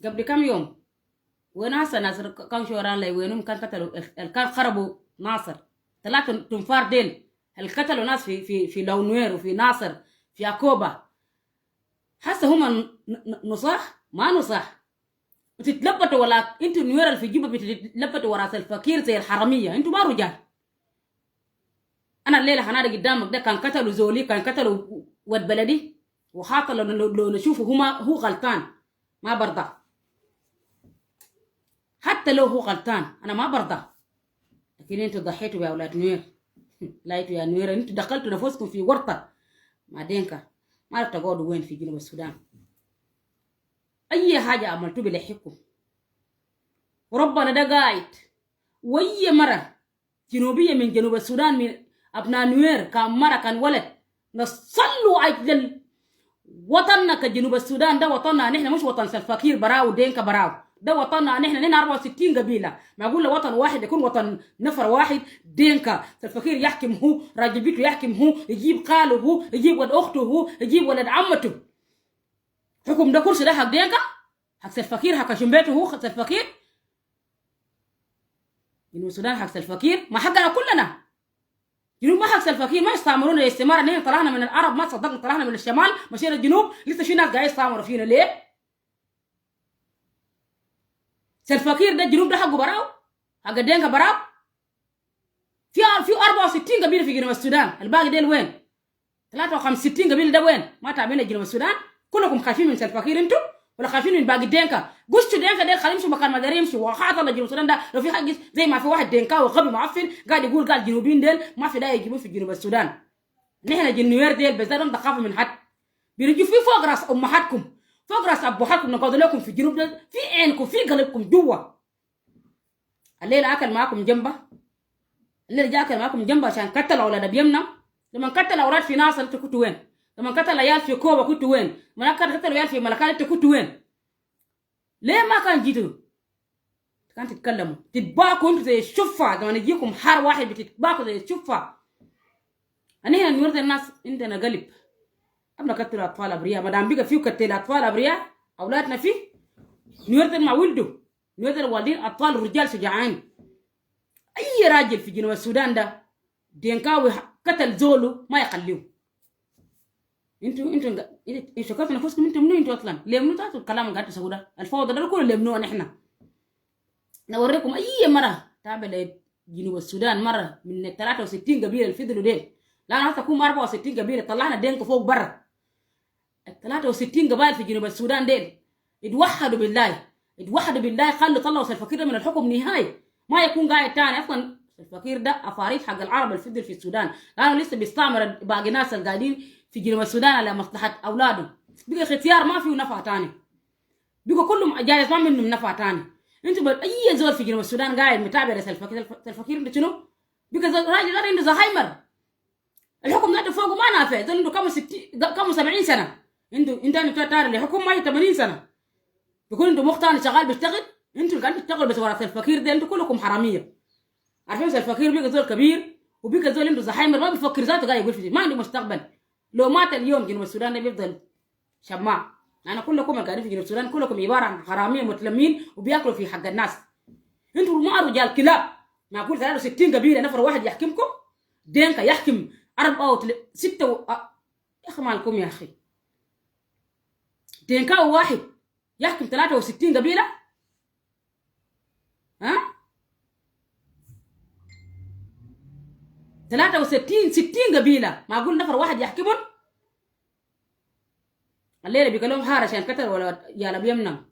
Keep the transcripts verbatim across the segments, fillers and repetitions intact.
قبل كم يوم. وين هسه ناصر كان شو ران لي وينهم؟ كان قتلوا ال-، ال-، كان خربوا ناصر. ثلاثة تنفار ديل القتلوا ناس في، في، في لو نوير وفي ناصر، في أكوبا. هسه هم ن-، ن-، نصاح؟ ما نصاح. بتتلبطوا ولا انتوا نوير اللي في جوبا بتتلبطوا ورا سلفا كير زي الحرامية؟ انتوا ما رجال. أنا الليلة حنادي قدامك ده كان قتلوا زولي، كان قتلوا ود بلدي، وحتى لو، لو، لو نشوفه هو ما، هو غلطان، ما برضى. حتى لو هو غلطان أنا ما برضى. لكن انتوا ضحيتوا يا أولاد نوير. لا، انتوا يا نوير انتوا دخلتوا نفسكم في ورطة مع دينكا. ما عرفت تقعدوا وين في جنوب السودان. أي حاجة عملتوا بلحقكم. وربنا ده قاعد. وأي مرة جنوبية من جنوب السودان، من أبناء نوير، كان مرة كان ولد، نصلوا أجل وطننا كجنوب السودان. ده وطننا نحن، مش وطن سلفا كير براو دينكا براو. ده وطننا نحن، نحن أربعة وستين قبيلة. ما أقول له وطن واحد يكون وطن نفر واحد دينكا. سلفا كير يحكم هو، راجل بيته يحكم هو، يجيب خاله هو، يجيب ولد أخته هو، يجيب ولد عمته. حكم ده كرسي ده حق دينكا؟ حق سلفا كير، حق شمبيته هو سلفا كير؟ جنوب السودان حق سلفا كير؟ ما حقنا كلنا. جنوب ما حق سلفا كير، ما يستعمرونا الاستعمار. نحن طلعنا من العرب، ما صدقنا، طلعنا من الشمال، مشينا الجنوب، لسه في ناس قاعدين يستعمروا فينا. ليه؟ سلفا كير ده الجنوب ده حقه براو؟ حق دينكا براو؟ في، في أربعة وستين قبيلة في جنوب السودان، الباقي ديل وين؟ ثلاثة وخمسين قبيلة ده وين؟ ما تابعين لجنوب السودان؟ كلكم خايفين من سلفا كير انتوا؟ ولا خايفين من باقي دينكا؟ قشتوا دينكا ديل، خليهم يمشوا مكان ما دايرين يمشوا، وخاصة لجنوب السودان ده. لو في حاجة زي ما في واحد دينكاوي غبي معفن قاعد يقول قال جنوبيين ديل ما في داعي يجيبون في جنوب السودان. نحن جنوبيين ديل بالذات ما نخاف من حد. بنجي في فوق راس أمهاتكم، فوق راس أبهاتكم، نقعد لكم في جنوب ده، في عينكم، في قلبكم جوا. الليلة أكل معاكم جنبة. الليلة جاء أكل معاكم جنبة عشان قتل أولاد أبيمنا. لما قتل أولاد في ناصر، أنت كنت وين؟ لما قتل عيال في كوبا، كنت وين؟ لما قتل عيال في ملكال، أنت كنت وين؟ ليه ما كان جيتوا؟ كان تتكلموا، تتباكوا أنتوا زي الشفة. لما يجيكم حار واحد، بتتباكوا زي الشفة. أنا هنا نورد الناس، عندنا قلب. أبنا قتل أطفال أبرياء. ما دام بقى فيه قتل أطفال أبرياء، أولادنا فيه، نورد ما ولدوا. نزل والدين أطفال رجال شجعان. أي راجل في جنوب السودان ده دينكاوي قتل زوله ما يخليه. انتوا، انتوا، انتوا شكلتوا نفسكم انتوا منو؟ انتوا اصلا ليه منو؟ تاتوا الكلام قاعد تسووا ده، الفوضى ده كله ليه منو؟ نحن نوريكم أي مرة تابع لجنوب السودان مرة من ال ثلاثة وستين قبيلة اللي فضلوا ديل. لا، أنا هسه أكون أربعة وستين قبيلة، طلعنا دينكا فوق برا. ال ثلاثة وستين قبائل في جنوب السودان ديل اتوحدوا بالله، اتوحدوا بالله، خلوا، طلعوا سلفا كير من الحكم نهائي. ما يكون قاعد تاني. أصلا سلفا كير ده أفاريت حق العرب الفضل في السودان، لأنه لسه بيستعمر باقي ناس القاعدين في جنوب السودان على مصلحة أولاده. بقى اختيار ما فيه نفع تاني، بقى كلهم جايز ما منهم نفع تاني. انتوا بل-، أي زول في جنوب السودان قاعد متابع لسلفا كير، سلفا كير ده شنو؟ بقى زول راجل ده عنده زهايمر. الحكم ذاته فوقه ما نافع. زول عنده كم ستين، كم سبعين سنة. عنده، انت، انت تاري لحكم ما ثمانين سنة. بيكون عنده مخ تاني شغال بيشتغل. انتوا اللي قاعدين تشتغلوا بس ورا سلفا كير ده، انتوا كلكم حرامية. عارفين سلفا كير بقى زول كبير، وبقى زول عنده زهايمر، ما بيفكر ذاته، قاعد يقول في ما عنده مستقبل. لو مات اليوم جنوب السودان ده بيفضل شماع. أنا كلكم القاعدين في جنوب السودان كلكم عبارة عن حرامية متلمين وبياكلوا في حق الناس. انتوا ما رجال كلاب. معقول ثلاثة وستين قبيلة نفر واحد يحكمكم؟ دينكا يحكم أربعة وتل-، ستة و-، أ-، يا أخي مالكم يا أخي. دينكا واحد يحكم ثلاثة وستين قبيلة؟ ها؟ ثلاثة وستين، ستين قبيلة، معقول نفر واحد يحكمهم؟ الليلة بيقول لهم هار عشان قتل ولا يا لبيمنم.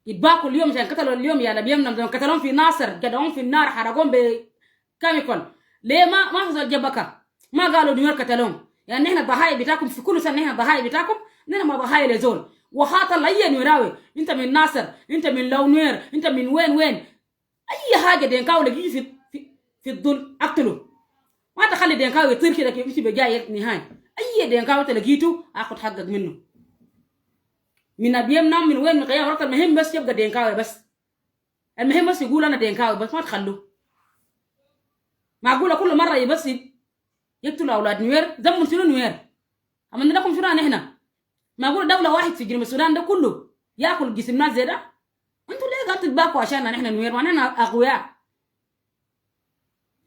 يتباكوا اليوم عشان قتلوا اليوم يا لبيمنم، زي ما قتلهم في ناصر، جدعهم في النار، حرقوهم بكيميكال. ليه ما، ما في زول جبكة؟ ما قالوا نيويورك قتلهم؟ يعني نحن ضحايا بتاعكم، في كل سنة نحن ضحايا بتاعكم، نحن ما ضحايا لزول. وخاطر لأي نويراوي، انت من ناصر، انت من لو نوير، انت من وين وين، أي حاجة دينكاوي لقيته في، في، في الظل، اقتله. ما تخلي دينكاوي يطير كده كيف يمشي بجاي نهاية. أي دينكاوي تلقيته، آخد حقك منه. من أبيمنم، من وين، من قيام ربط، المهم بس يبقى دينكاوي بس. المهم بس يقول أنا دينكاوي بس، ما تخلوه. معقولة كل مرة بس يقتلوا أولاد نوير؟ ذنبهم شنو نوير؟ عملنا لكم شنو نحن؟ معقول دولة واحد في جنوب السودان ده كله ياكل جسم ناس زي ده؟ انتوا ليه قاعد تتباكوا عشاننا نحن نوير؟ ما نحن أقوياء.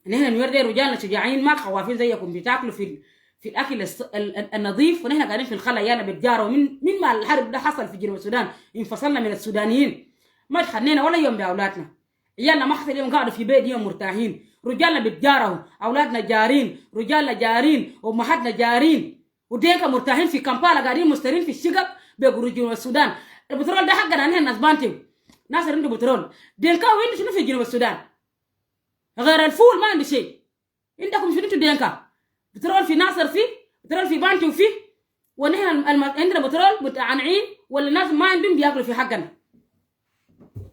نحن نوير ديل رجالنا شجاعين، ما خوافين زيكم بتاكلوا في ال-، في الأكل الص-، ال-، ال-، النظيف، ونحن قاعدين في الخلا يانا بتجاروا من، من ما الحرب ده حصل في جنوب السودان. انفصلنا من السودانيين، ما تخلينا ولا يوم بأولادنا. عيالنا ما حصل يوم قعدوا في بيت يوم مرتاحين. رجالنا بتجاروا، أولادنا جارين، رجالنا جارين، أمهاتنا جارين. ودينكا مرتاحين في كمبالا، قاعدين مسترين في الشقق بقروا جنوب السودان. البترول ده حقنا نحن ناس بانتو. ناصر عنده بترول. دينكا عنده شنو في جنوب السودان؟ غير الفول ما عنده شيء. عندكم شنو انتوا دينكا؟ بترول في ناصر فيه، بترول في بانتو فيه، ونحن الم-، عندنا بترول متقنعين، ولا الناس ما عندهم بياكلوا في حقنا؟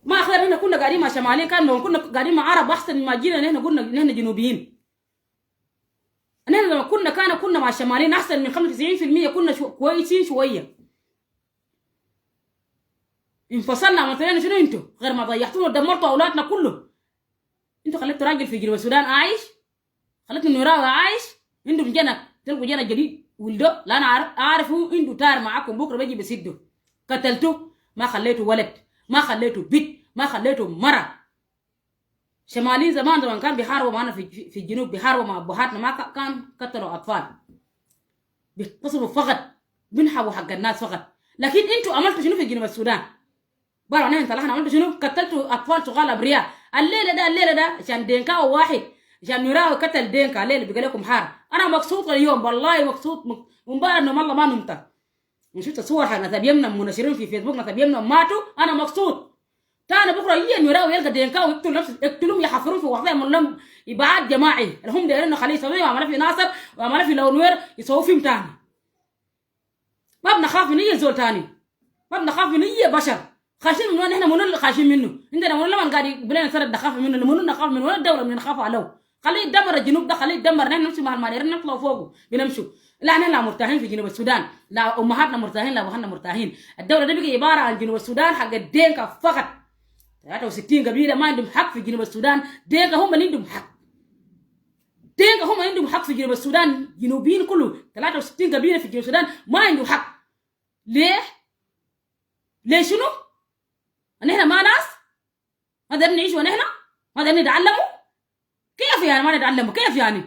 ما خير، نحن كنا قاعدين مع شماليين، كان لو كنا قاعدين مع عرب أحسن ما جينا نحن قلنا نحن جنوبيين. نحن لما كنا، كان كنا مع الشماليين أحسن من خمسة وتسعين في المية، كنا شو-، كويسين شوية. انفصلنا مثلًا، شنو انتوا؟ غير ما ضيعتونا ودمرتوا أولادنا كله. انتوا خليتوا راجل في جنوب السودان عايش، خليتوا نوراوي عايش، عندهم جنة، تلقوا جنة جديد ولده، لا أنا عارف، عارفه عنده طار معاكم، بكرة بيجي بيسده. قتلته، ما خليته ولد، ما خليته بيت، ما خليته مرة. شماليين زمان، زمان كان بيحاربوا معنا في، في، في الجنوب، بيحاربوا مع أبهاتنا، ما ك-، كان قتلوا أطفال. بيغتصبوا فقط، بينهبوا حق الناس فقط. لكن انتوا عملتوا شنو في جنوب السودان؟ برا نحن طلعنا، عملتوا شنو؟ قتلتوا أطفال صغار أبرياء. الليلة ده، الليلة ده عشان دينكاوي واحد، عشان نوراوي قتل دينكا، الليلة بقى لكم حار. أنا مبسوط اليوم، والله مبسوط، مك-، مبارك إنهم الله ما نمت. أنا شفت صور حق ناس أبيمنا منشرين في فيسبوك، ناس أبيمنا ماتوا، أنا مبسوط. تاني بكرة يجي نوراوي يلقى دينكاوي يقتل نفسه، يقتلهم، يحفرون في وسطهم، يعملوا لهم إبعاد جماعي. الهم دايرين خليه يسوي عملية في ناصر وعملية في لو نوير، يسوي فيهم تاني. ما بنخاف من أي زول تاني. ما بنخاف من أي بشر. خايفين من وين؟ نحن منو اللي خايفين منه؟ عندنا منو لمن قاعد يقبل لنا سرد نخاف منه؟ منو نخاف منه؟ وين الدولة اللي نخاف عليه؟ خليه يدمر الجنوب ده، خليه يدمر. نحن نمشي مع الماليرين نطلع فوقه بنمشوا. لا، نحن لا مرتاحين في جنوب السودان، لا أمهاتنا مرتاحين، لا أبهاتنا مرتاحين. الدولة دي بقى عبارة عن جنوب السودان حق الدينكا فقط. ثلاثة وستين قبيلة ما عندهم حق في جنوب السودان، دينكا هم اللي عندهم حق. دينكا هم عندهم حق في جنوب السودان، جنوبيين كله ثلاثة وستين قبيلة في جنوب السودان ما عندهم حق. ليه؟ ليه شنو؟ نحن ما ناس؟ ما قادرين نعيش ونحن؟ ما قادرين نتعلموا؟ كيف يعني ما نتعلموا؟ كيف يعني؟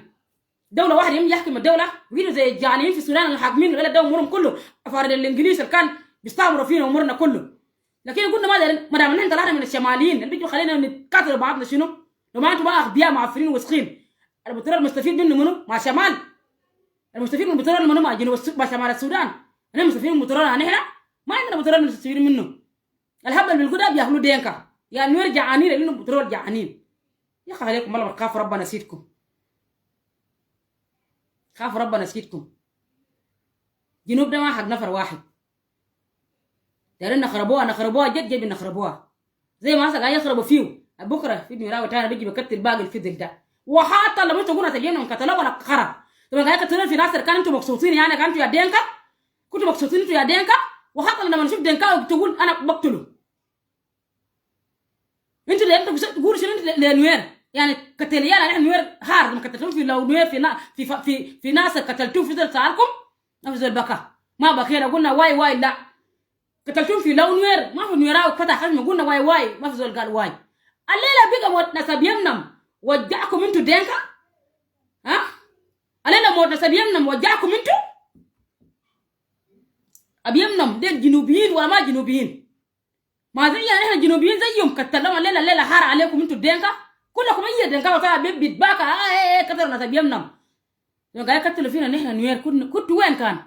دولة واحدة يم يحكم الدولة، ويجوا زي الجعانين في السودان اللي حاكمين البلد ده أمورهم كله، أفارقة الإنجليز اللي كان بيستعمروا فينا أمورنا كله. لكن قلنا ما دارين، ما دام نحن طلعنا من الشماليين، اللي بيجوا خلينا نتقاتل بعضنا شنو؟ لو ما أنتوا ما أغبياء معفنين وسخين. البترول مستفيد منه منو؟ مع شمال. المستفيد من البترول منو؟ مع جنوب السو-، مع شمال السودان. أنا مستفيد من البترول، نحن ما عندنا بترول نستفيد منه. الهبل بالقدا بياكلوا دينكا. يا نوير جعانين، لأنه بترول جعانين. يا أخي عليكم الله، خافوا ربنا سيدكم. خافوا ربنا سيدكم. جنوب ده ما حق نفر واحد. دايرين نخربوها، نخربوها جد جد، بنخربوها. زي ما هسه قاعد يخربوا فيه، بكرة في نوراوي تاني بيجي بكتل باقي الفضل ده. وحتى لو انتوا قلنا تجينا انقتلوا ولا خرب. لما قاعد يقتلون في ناصر، كان انتوا مبسوطين يعني؟ كان انتوا يا دينكا؟ كنتوا مبسوطين انتوا يا دينكا؟ وحتى لما نشوف دينكا تقول أنا بقتله. انتوا اللي انتوا بس تقولوا شنو انتوا لنوير؟ يعني قتل يالا، نحن نوير حار، لما قتلتهم في لو نوير في نا-، في ف-، في، في ناصر قتلتهم، في زول سألكم؟ ما في زول بكى. ما بكينا قلنا واي واي، لا. قتلتهم في لو نوير، ما في نويراوي فتح خشمه قلنا واي واي، ما في زول قال واي. الليلة بقى موت ناس أبيمنم وجعكم انتوا دينكا؟ ها؟ الليلة موت ناس أبيمنم وجعكم انتوا؟ أبيمنم ديل جنوبيين ولا ما جنوبيين؟ ما زي يعني احنا جنوبيين زيهم، قتلهم الليلة، الليلة حار عليكم انتوا الدينكا. كلكم اي دينكا وطلع بيت بيت باكا، آه، ايه، ايه، قتلوا ناس أبيمنم. يوم قاعد يقتلوا فينا نحن نوير، كن-، كنتوا وين كان؟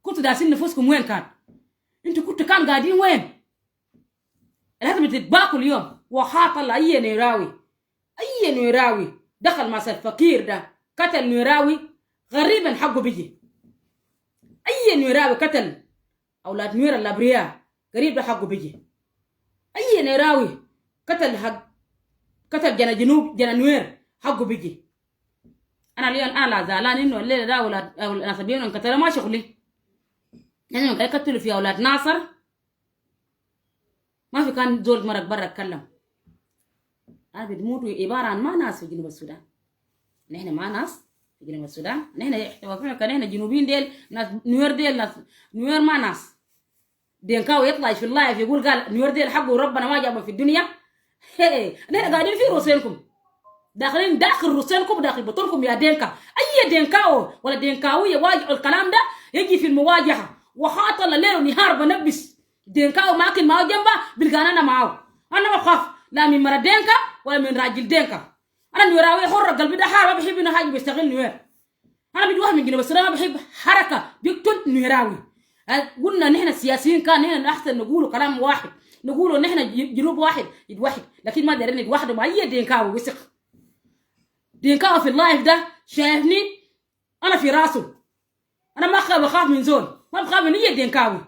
كنتوا داسين نفوسكم وين كان؟ انتوا كنتوا كان قاعدين وين؟ الحرب بتتباكوا اليوم، وحاط الله اي نويراوي، اي نويراوي دخل مع الفقير ده، قتل نويراوي، غريبا حقه بيجي. اي نويراوي قتل أولاد نوير الأبرياء، قريب ده حقه بيجي. أي نويراوي قتل حق، قتل جنا جنوب، جنا نوير، حقه بيجي. أنا لي، أنا لا زعلان إنه الليلة ده أولاد، أولاد ناس أبيمنم انقتلوا، ما شغلي. لأنهم قاعد يقتلوا في أولاد ناصر. ما في كان زول مرق برا اتكلم. أنا بتموتوا عبارة عن ما ناس في جنوب السودان. نحن ما ناس في جنوب السودان. نحن واقفين كان نحن جنوبيين ديل، ناس نوير ديل، ناس نوير ما ناس. دينكاوي يطلع في اللايف يقول قال نوير ديل حقه ربنا ما جابه في الدنيا. هي، نحن قاعدين في روسينكم. داخلين داخل روسينكم وداخل بطونكم يا دينكا. أي دينكاو ولا دينكاوية واجه الكلام ده يجي في المواجهة. وخاطر ليل ونهار بنبس. دينكاو ما كن معه جنبه، بلقانا أنا معه. أنا ما بخاف لا من مرة دينكا ولا من راجل دينكا. أنا نويراوي حر، قلبي ده حار، ما بحب إنه حاجة بيستغل نوير. أنا بيجي واحد من جنوب السودان ما بحب حركة بيقتل نويراوي. أه، قلنا نحن سياسيين كان نحن أحسن نقولوا كلام واحد، نقولوا نحن ج-، جنوب واحد، يد واحد، لكن ما دايرين يد واحد مع أي دينكاوي وسخ. دينكاوي في اللايف ده شايفني، أنا في راسه. أنا ما خاف، بخاف من زول، ما بخاف من أي دينكاوي.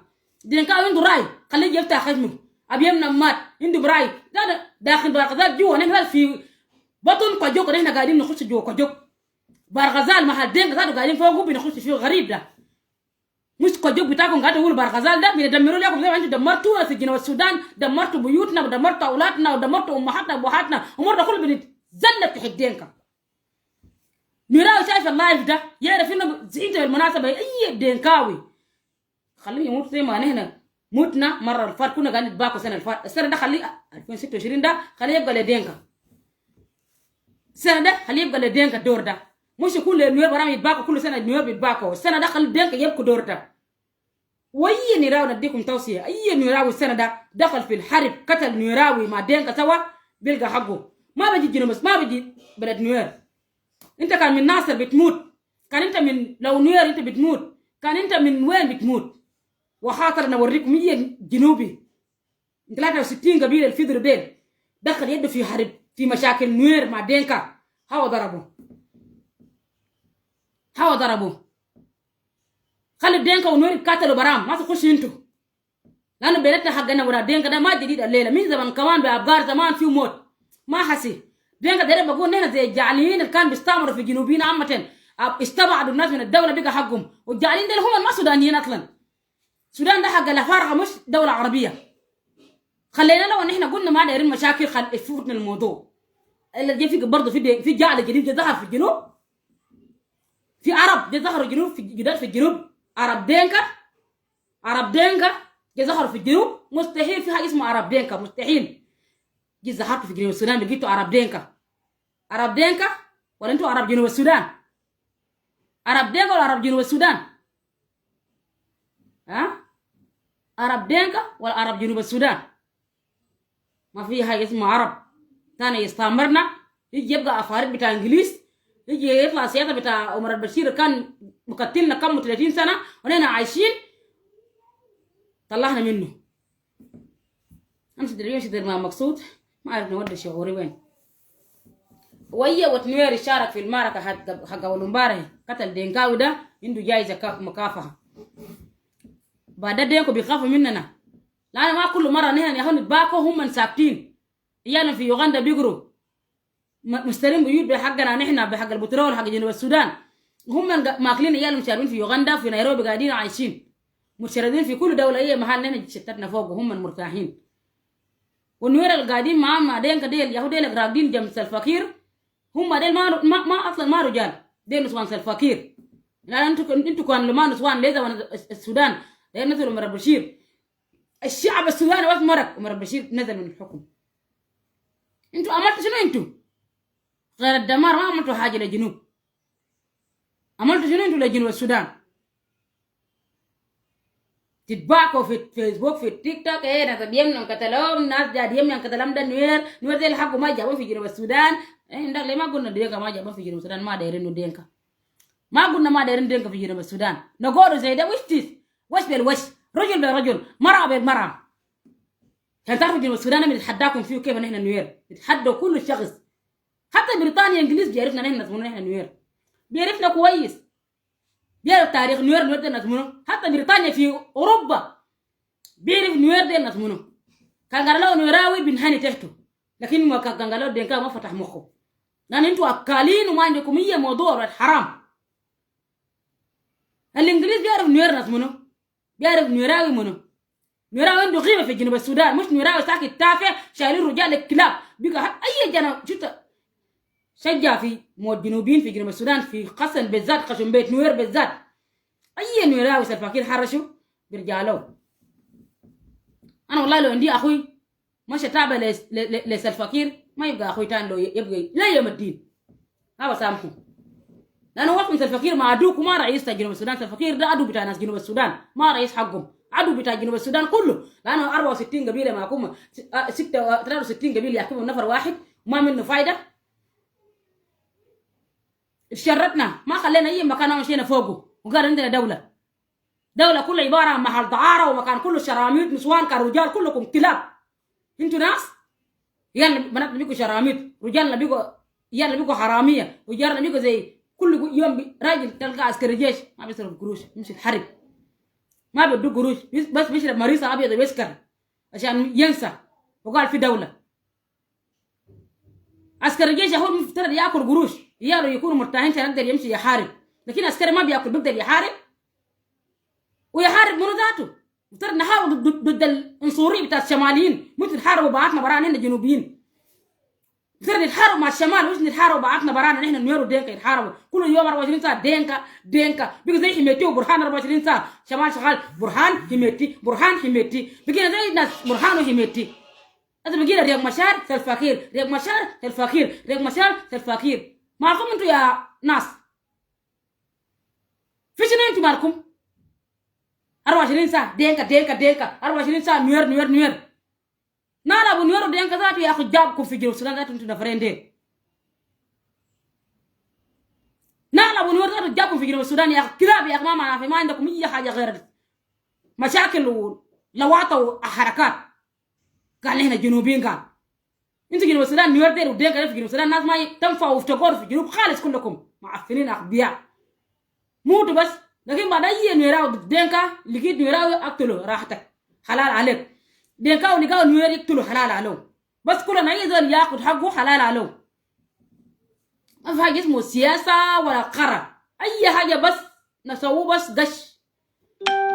دينكاوي عنده رأي، خليه يفتح خشمه. أبيم نمات عنده رأي. ده، ده داخل برغزال جوا، نحن في بطن كوجوك، نحن قاعدين نخش جوا كوجوك. برغزال محل دينكا ذاته قاعدين فوقه بنخش فيه غريب ده. مش كوجوك بتاعكم قاعد تقول برغزال ده بندمروا لكم زي ما انتوا دمرتوا في جنوب السودان، دمرتوا بيوتنا ودمرتوا أولادنا ودمرتوا أمهاتنا وأبهاتنا، ومرة كله بنتذلل تحت دينكا. نويراوي شايف اللايف ده يعرف إنه زعلت بالمناسبة أي دينكاوي. خليه يموت زي ما نحن متنا مرة الفات، كنا قاعدين نتباكوا السنة الفات، السنة ده خليه ألفين وستة وعشرين ده خليه يبقى لدينكا. السنة ده خليه يبقى لدينكا الدور ده. مش يكون لنوير برام يتباكوا كل سنة، نوير بيتباكوا. السنة ده خلي دينكا يبقوا دور ده. وهي نويراوي نديكم توصية، أي نويراوي السنة ده دخل في الحرب قتل نويراوي مع دينكا سوا بيلقى حقه. ما بيجي جنوب، بس ما بيجي بلد نوير. أنت كان من ناصر بتموت، كان أنت من لو نوير أنت بتموت، كان أنت من وين بتموت. وخاطر نوريكم هي جنوبي. ثلاثة وستين قبيلة الفدر ديل دخل يده في حرب، في مشاكل نوير مع دينكا. هوا ضربه. هوا ضربه. خلي دينكا ونوير يتقاتلوا برام، ما تخش انتو. لأنه بينتنا حقنا ورا دينكا ده ما جديد الليلة، من زمان كمان بأبقار زمان فيه موت. ما حسي. دينكا ده بقول نحن زي الجعليين اللي كان بيستعمروا في جنوبيين عامة. أب-، استبعدوا الناس من الدولة بقى حقهم. والجعليين ديل هم ما سودانيين أصلا. السودان ده حق الأفارقة مش دولة عربية. خلينا لو نحن قلنا ما دايرين مشاكل خل-، يفوتنا الموضوع. إلا جا في برضه في دي-، في جعل جديد جا ظهر في الجنوب. في عرب جا ظهروا جنوب في جداد في الجنوب. عرب دينكا. عرب دينكا جا ظهروا في الجنوب. مستحيل في حاجة اسمها عرب دينكا، مستحيل. جي ظهرتوا في جنوب السودان لقيتوا عرب دينكا. عرب دينكا ولا انتوا عرب جنوب السودان؟ عرب دينكا ولا عرب جنوب السودان؟ ها؟ عرب دينكا ولا عرب جنوب السودان؟ ما في حاجة اسمها عرب تاني يستعمرنا، يجي يبقى أفاريت بتاع إنجليز، يجي يطلع سياسة بتاع عمر البشير كان مقتلنا كم ثلاثين سنة ونحن عايشين. طلعنا منه. أمس دير يوم شدير ما مقصود، ما أعرف نودي شعوري وين. ويا وتنوير شارك في المعركة حق، حق أول امبارح، قتل دينكاوي ده، عنده جايزة كا-، مكافأة. بعد ده دينكو بيخافوا مننا. لأن ما كل مرة نحن يهون نتباكو هم من ساكتين. عيالهم في يوغندا بيقروا. م-، مشترين بيوت بحقنا نحن، بحق البترول، حق جنوب السودان. هم من ق-، ماكلين عيالهم شاربين في يوغندا، في نيروبي قاعدين عايشين. مشردين في كل دولة، أي محل نحن شتتنا فوق، هم من مرتاحين. والنوير القاعدين معاهم مع دينكا ديل، ياهو ديل راقدين جنب سلفا كير. هم ديل ما، ما، ما أصلًا ما رجال. ديل نسوان سلفا كير. لا، انتوا كن-، انتوا كان لما نسوان ليه زمان الس-، السودان. ديل نزل عمر البشير. الشعب السوداني وقت مرق عمر البشير نزل من الحكم. انتوا عملتوا شنو انتوا؟ غير الدمار، ما عملتوا حاجة لجنوب. عملتوا شنو انتوا لجنوب السودان؟ تتباكوا في الفيسبوك، في التيك توك، ايه، ناس ديم نقتلهم، ناس ديم نقتلهم، ده نوير، نوير ديل حقه ما جابوه في جنوب السودان. ايه، عندك ليه ما قلنا دينكا ما جابوه في جنوب السودان، ما دايرين دينكا. ما قلنا ما دايرين دينكا في جنوب السودان. نقول زي ده وش تيس، وش بالوش، رجل برجل، مرأة بالمرأة. عشان تعرفوا جنوب السودان بنتحداكم فيه كيف نحن نوير. بنتحدوا كل شخص. حتى بريطانيا، إنجليز بيعرفنا نحن ناس منو، نحن نوير. بيعرفنا كويس. بيعرف تاريخ نوير، نوير ده ناس منو. حتى بريطانيا في أوروبا بيعرف نوير ده ناس منو. كان قال له نويراوي بنهني تحته. لكن ما كان قال له دينكا ما فتح مخه. لأن انتوا أكالين وما عندكم أي موضوع ولد حرام. الإنجليز بيعرف نوير ناس منو. بيعرف نويراوي منو. نويراوي عنده قيمة في جنوب السودان، مش نويراوي ساكت تافه، شايلين رجال الكلاب. بقى ه-، أي جنا، شفت، شجع في موت جنوبيين في جنوب السودان، في خصن بالذات، خشم بيت نوير بالذات. أي نويراوي سلفا كير حرشوا، بيرجع له. أنا والله لو عندي أخوي مشى تابع ل-، ل-، ل-، لسلفا كير، ما يبقى أخوي تاني، لو ي-، يبقى لا يوم الدين. ما بسامحه. لأنه هو من سلفا كير مع عدوكم، ما رئيس بتاع جنوب السودان. سلفا كير ده عدو بتاع ناس جنوب السودان، ما رئيس حقهم، عدو بتاع جنوب السودان كله. لأنه أربعة وستين قبيلة معكم، س-، آه، ستة، آه، تلاتة وستين قبيلة يحكموا نفر واحد، ما منه فايدة. اتشردنا، ما خلينا أي مكان، ما مشينا فوقه، وقال عندنا دولة. دولة كلها عبارة عن محل دعارة، ومكان كله شراميط، نسوان كان رجال، كلكم كلاب. انتوا ناس؟ يلا بنات بيكوا شراميط، رجالنا بيكوا، يلا بيكوا حرامية، رجالنا بيكوا زي كل يوم بي-، راجل تلقى عسكري جيش ما بيصرف قروش، يمشي يحارب. ما بيدو قروش، بس، بس بيشرب مريسة أبيض ويسكر عشان ينسى وقال في دولة. عسكري الجيش هو المفترض ياكل قروش، عياله يكونوا مرتاحين عشان يقدر يمشي يحارب، لكن عسكري ما بياكل، بيقدر يحارب؟ ويحارب منو ذاته؟ مفترض نحارب ضد، ضد، ضد العنصرية بتاع الشماليين، مش نتحاربوا بعضنا برانا نحن جنوبيين. مفترض نتحاربوا مع الشمال، مش نتحاربوا بعضنا برانا نحن نوير ودينكا يتحاربوا. كل يوم أربعة وعشرين ساعة دينكا، دينكا. بقى زي حميتي وبرهان أربعة وعشرين ساعة. شمال شغال برهان حميتي، برهان حميتي. بقينا زي ناس برهان وحميتي. هسه بقينا رياك مشار سلفا كير، رياك مشار سلفا كير، رياك مشار سلفا كير. مالكم انتوا يا ناس؟ في شنو انتوا مالكم؟ أربعة وعشرين ساعة دينكا، دينكا، دينكا، أربعة وعشرين ساعة نوير، نوير، نوير. نال أبو نوير ودينكا ذاته يا أخي جابكم في جنوب السودان ذاته انتوا نفرين ديل. نال أبو نوير ذاته جابكم في جنوب السودان يا أخي كلاب يا أخي، ما، ما في، ما عندكم أي حاجة غير مشاكل ولواطة وحركات. قال نحن جنوبيين، قال. انتوا جنوب السودان نوير ديل ودينكا ديل في جنوب السودان ناس ما ي-، تنفعوا وتقعدوا في جنوب خالص كلكم. معفنين أغبياء. موتوا بس. لكن بعد أي نويراوي دينكا لقيت نويراوي اقتله راحتك. حلال عليك. دينكا ولقاو نوير يقتلوا حلال عليهم. بس كلنا أي زول ياخد حقه حلال عليه. ما في حاجة اسمه سياسة ولا قرار. أي حاجة بس نسووه بس قش.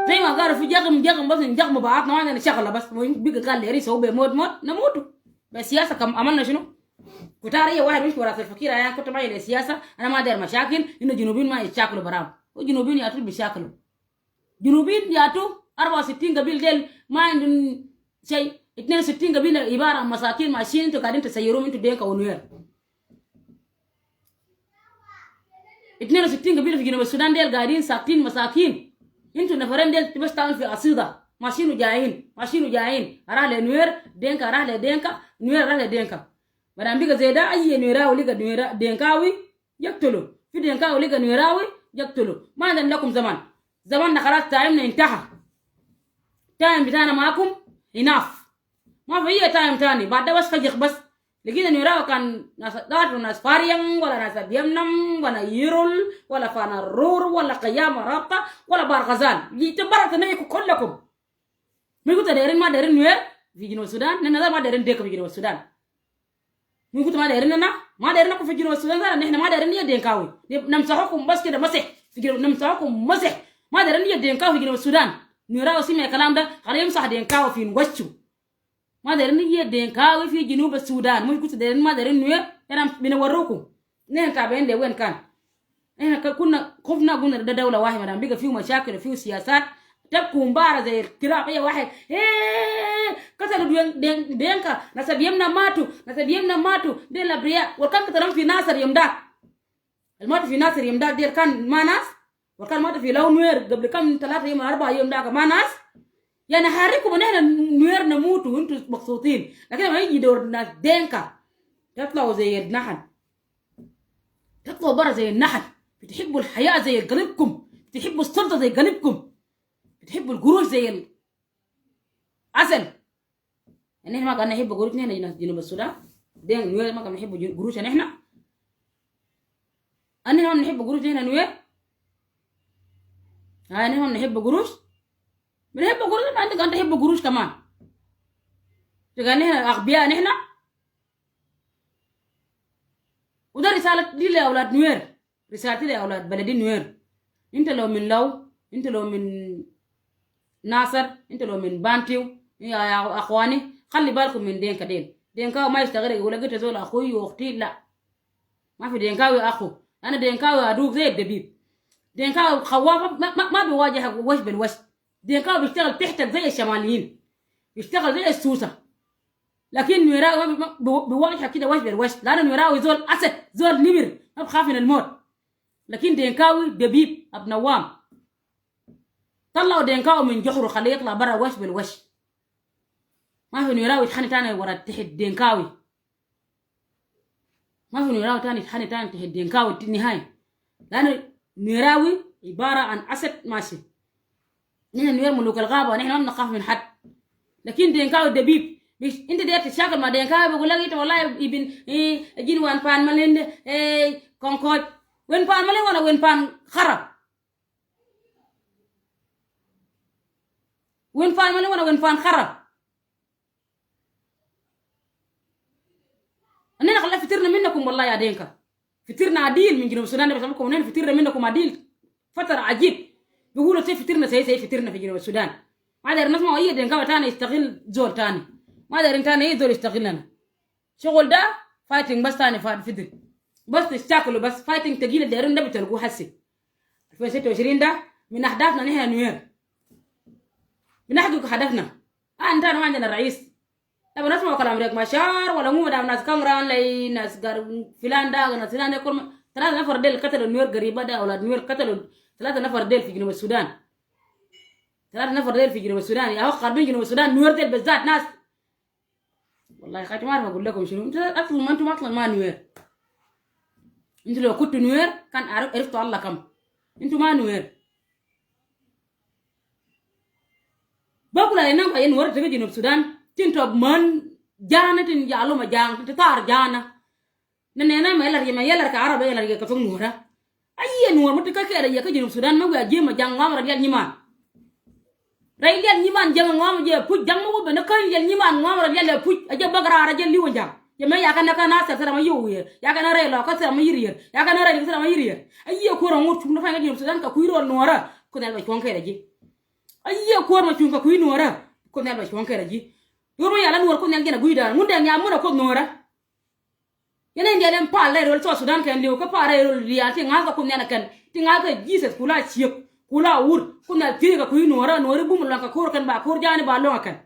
زي ما قالوا في جغم، جغم بس نجغم بعضنا، ما عندنا شغلة بس. بقى قال لي ريس هو بيموت موت، نموتوا. بس سياسة كم عملنا شنو؟ كتار أي واحد مش ورا الفكير، أنا كنت ما إلي سياسة، أنا ما داير مشاكل، إنه جنوبيين ما يتشاكلوا براهم. هو جنوبيين يا طول بيشاكلوا. جنوبيين ياتو أربعة وستين قبيل ديل ما عندهم شيء. اتنين وستين قبيلة عبارة عن مساكين ماشيين، انتوا قاعدين تسيروهم، انتوا دينكا ونوير. اتنين وستين قبيلة في جنوب السودان ديل قاعدين ساكتين مساكين. انتوا نفرين ديل بس تعمل في عصيدة، ماشيين وجايين، ماشيين وجايين. راح لنوير، دينكا راح لدينكا، نوير راح لدينكا. مدام بيقى زي ده، أي نويراوي لقى نويرا-، دينكاوي، يقتلوا. في دينكاوي لقى نويراوي، يقتلوا. ما عندنا لكم زمان. زماننا خلاص، تايمنا انتهى. تايم بتاعنا معاكم اناف. ما في أي تايم تاني. بعد ده بس فجخ بس. لقينا نويراوي كان ناس دار وناس فاريان ولا ناس بيمنم ولا يرول ولا فانا رور ولا قيامة رابطة ولا بارغزال. جيت برا تنيكو كلكم. من كنت دايرين ما دايرين نوير في جنوب السودان، نحن ما دايرين ديك في جنوب السودان. من كنت ما دايرين، أنا ما دايرين أكون في جنوب السودان، نحن ما دايرين يا دينكاوي. نمسحكم بس كده مسح في جنوب، نمسحكم مسح. ما دايرين يا دينكاوي في جنوب السودان. نويراوي سمع الكلام ده، خليه يمسح دينكاوي في وشه. ما دايرين يا دينكاوي في جنوب السودان. من كنت دايرين ما دايرين نوير، أنا بنوريكم. نحن تابعين لوين كان. إحنا ك-، كنا خفنا، قلنا ده دولة واحدة، ما دام بقى فيه مشاكل وفيه سياسات، تبكوا مباراة زي الكلاب، أي واحد، إيه، قتلوا دين-، دين-، دينكا، ناس بيمنا ماتوا، ناس بيمنا ماتوا، دي الأبرياء، والكان قتلهم في ناصر يوم داك. الماتوا في ناصر يوم داك ديل كان ما ناس؟ والكان ماتوا في لو نوير قبل كم، ثلاثة يوم، أربعة يوم داك ما ناس؟ يعني حركوا من إحنا نوير نموت وانتوا مبسوطين، لكن لما يجي دور ناس دينكا، تطلعوا زي النحل. تطلعوا برا زي النحل، بتحبوا الحياة زي قلبكم، بتحبوا السلطة زي قلبكم، بتحبوا القروش زي العسل. يعني إحنا ما قاعد نحب قروش نحن ناس جنوب السودان؟ دي نوير ما قاعد نحب جن-، قروش نحن؟ أنا ما نحب قروش نحن نوير؟ ها، نحن نحب قروش؟ بنحب قروش، ما عندك أن تحب قروش كمان. تلقى نحن أغبياء نحن؟ وده رسالة دي لأولاد نوير، رسالتي لأولاد بلدي نوير. انت لو من لو، انت لو من ناصر، انت لو من بانتيو، يا، يا أخواني، خلي بالكم من دينكا ديل. دينكا ما يشتغل يقول لك انت زول أخوي وأختي، لا. ما في دينكاوي أخو. أنا دينكاوي أدوك زي الدبيب. دينكاوي خوافة ما، ما، ما بيواجهك وش بالوش. دينكاوي بيشتغل تحتك زي الشماليين. اشتغل زي السوسة. لكن نويراوي ما بي-، ما بي-، بيواجهك كده وش بالوش، لأنه نويراوي زول أسد، زول نمر، ما بخاف من الموت. لكن دينكاوي دبيب، أب نوام. طلعوا دينكاوي من جحره، خليه يطلع برا وش بالوش. ما في نويراوي يتحني تاني ورا تحت دينكاوي. ما في نويراوي تاني يتحني تاني تحت دينكاوي نهائي. لأنه نويراوي عبارة عن أسد ماشي. نحن نوير ملوك الغابة، نحن ما بنخاف من حد. لكن دينكاوي دبيب، مش أنت داير تتشاكل مع دينكاوي، بقول لك أنت والله ابن، إيه، جين وان بان مالين، إيه، كونكوت. وين بان مالين ولا وين بان خرا؟ وين بان مالين ولا وين بان خرا؟ أننا خلى فترنا منكم والله يا دينكا. فترنا عديل من جنوب السودان ده، بس أنكم أننا فترنا منكم عديل. فترة عجيب. بيقولوا سي فترنا، سي، سي فترنا في جنوب السودان. ما داير نسمع أي دينكا تاني يستغل زول تاني. ما دايرين تاني أي زول يستغلنا. شغل ده فايتنج بس تاني فات فدر. بس تشتاكلوا بس فايتنج تقيل دايرين ده بتلقوه هسي. ألفين وستة وعشرين ده من أهدافنا نحن نوير. بنحقق هدفنا. آه، أنت ما عندنا رئيس. طب نسمع كلام ريك مشار ولا مو دام ناس كانغران لي ناس قر فلان ده ناس فلان ده كل ما ثلاثة نفر ديل قتلوا نوير قريبة ده أولاد نوير قتلوا ثلاثة نفر ديل في جنوب السودان. ثلاثة نفر ديل في جنوب السودان يا هو خربين جنوب السودان نوير ديل بالذات ناس. والله يا خاتم ما أعرف أقول لكم شنو. أنتوا أصلا ما أنتوا أصلا ما نوير. أنتوا لو كنتوا نوير كان عرف عرفتوا الله كم. أنتوا ما نوير. Bä ku la inam ka yɛn nuɔr ti kä Junub Sudan tin tɔp män ja̱a̱nä tin yalum a ja̱a̱ŋ tin ti thar ja̱a̱nä. Nɛ nɛnä mɛ yɛlɛr yɛ mɛ yɛlɛr kɛ Arab yɛlɛr yɛ kɛ thok nuɔrä. A yiëë nuɔr mi ti kä kɛɛl a yɛ kä Junub Sudan mi wiaa ji̱ mɛ ja̱a̱ŋ ŋuam rɔ dial nyiman. Rɛy dial nyiman jiäŋ ŋuam jɛ puc ja̱ŋ mi wä ben kä dial nyiman ŋuam rɔ dial ɛ puc a jɛ bäk raar a jɛ li̱w a ja̱a̱ŋ. Yɛ mɛ yakɛ nɛ kä Nasir thil ram a yow wiee yakɛ nɛ rɛy lɔ kä thil ram a yi̱r yɛr yakɛ nɛ rɛy kä thil ram a yi̱r yɛr. A yiëë kuɔr a ŋot cuk ni pa̱ny kä Junub Sudan kɛ kui̱ rɔɔl nuɔrä. Kuoth nhial bɛ cuɔ̱ŋ kɛɛl a ji̱. A yiëë kuɔr ma cuŋ kɛ kui̱ nuɔrä. Kuoth nhial bɛ cuɔ̱ŋ kɛɛl a ji̱. Yor ma yal a nuɔr kuoth nhial jɛn a gui̱dan ŋun dɛŋ ya mun a kuoth nuɔrä. Yɛn in diɛl in pal rɛy rol South Sudan kɛn liw kä pal rɛy rol diaal ti ŋa̱th kɛ kuoth nhial a kɛn ti ŋa̱th kɛ Jesus kula ciek kula wur kuoth nhial thiec kɛ kui̱ nuɔrä nuɔri bum luaŋ kɛ ko̱r kɛn ba ko̱r ja̱a̱ni ba luaŋ a kɛn.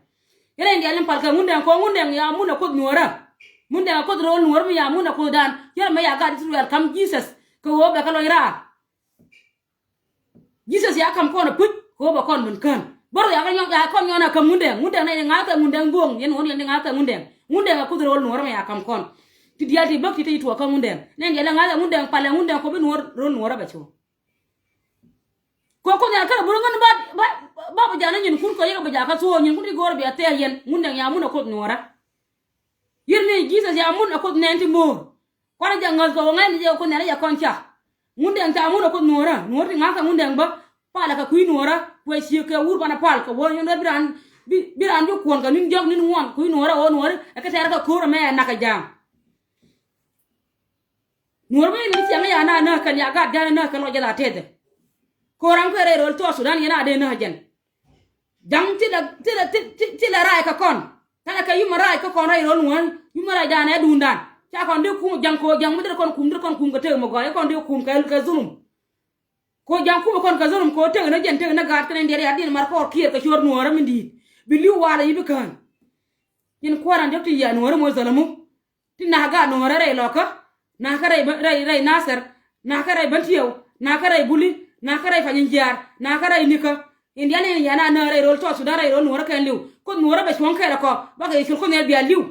Yɛn in diɛl in pal kɛ ŋun dɛŋ kɔn ŋun dɛŋ ya mun a kuoth nuɔrä. Mun dɛŋ a kuoth rol nuɔrä mi ya mun a kuothdan yɛn mɛ ya gat Israel kam Jesus kɛ ɣöö bɛ kɛ lɔny raar. Jesus ya kam kɔn a puc kɛ wä bɛ kɔn min kään. Bär ya kɔn nyɔn a kam Ŋundɛŋ. Ŋundɛŋ nɛ ŋa̱thɛ Ŋundɛŋ buɔ̱ŋ yɛn ŋuɔ̱n yɛn ŋa̱thɛ Ŋundɛŋ. Ŋundɛŋ a kuth ro̱l nuɔ̱ɔ̱r mɛ ya kam kɔn. Ti diaal ti bäk ti te yi tuɔɔk kä Ŋundɛŋ nɛ diaal ŋa̱thɛ Ŋundɛŋ palɛ Ŋundɛŋ kɔ bi nuɔ̱ɔ̱r ro̱l nuɔ̱ɔ̱r a bɛ cuɔ. Kɔ kuoth nhial kärɛ bur ŋän ba ba ba bɛ ja̱a̱n nyin kun kɔ yek bɛ ja̱a̱ kä thuɔɔk nyin kun ti go̱o̱r bia thɛɛ yɛn Ŋundɛŋ ya mun a kuoth nuɔ̱ɔ̱rä. Yir ni Jesus ya mun a kuoth nɛn ti mo̱o̱r. Kuan jɛ ŋäth kɛ wä ŋa̱c ni jɛ kuoth nhial jɛ kɔn ca. Ŋundɛŋ ca mun a kuoth nuɔ̱ɔ̱rä nuɔ̱ɔ̱r ti ŋa̱kä Ŋundɛŋ bä. Palɛ kɛ kui̱ nuɔ̱ɔ̱rä kuɛ ciek kɛ wur banɛ pal kɛ wä nyɔn dee bi raan bi raan bi kuɔn kɛ ni̱n jɔk ni̱n ŋuan kui̱ nuɔ̱ɔ̱rä ɣöö nuɔ̱ɔ̱ri ɛ kä tɛɛr kɛ ko̱o̱r ɛmɛ ɛ nak kɛ ja̱a̱ŋ. Nuɔ̱ɔ̱r mi ni ciɛŋ ya na näk kɛn ya gat ja̱a̱n näk kɛ lɔc jɛ la tɛthɛ. Ko̱o̱r ram kɛ rɛy röl South Sudan yɛn a dee näk jɛn. Ja̱ŋ ti lɛ ti lɛ ti ti ti lɛ rac kä kɔn. Kɛnɛ kɛ human right kä kɔn rɛy rol ŋuän human right danɛ duundan ca kɔn dee kum ja̱ŋ ko̱ ja̱ŋ mi dee kɔn kum dee kɔn kum kɛ tek mɛ gɔaa kɔn dee kum kɛ kɛ dhulum. Ko̱ ja̱ŋ kum kɔn kɛ dhulum ko̱ tek ni jɛn tek ni gaat kɛnɛ diɛt ya diɛn mar kɔɔr kiɛɛr kɛ cuɔr nuɔɔrä mi di̱i̱t bi li̱w walɛ yi bi kään. Yɛn kua̱ran diɔ̱k ti yia nuɔɔrä moc dhalamu. Ti nak gaat nuɔ̱ɔ̱rä rɛy lɔkä. Nakä rɛy rɛy rɛy Nasir. Nakä rɛy Bäntiew. Nakä rɛy Buli. Nakä rɛy Pany Jiaar. Nakä rɛy Nikä. Indian in yɛn a näk rɛy rol South Sudan rɛy rol nuɔ̱ɔ̱rä kɛn li̱w. Kuoth nuɔ̱ɔ̱rä bɛ cuɔ̱ŋ kɛɛl ɛ kɔ bakɛ yɛ cul kuoth nhial bia li̱w.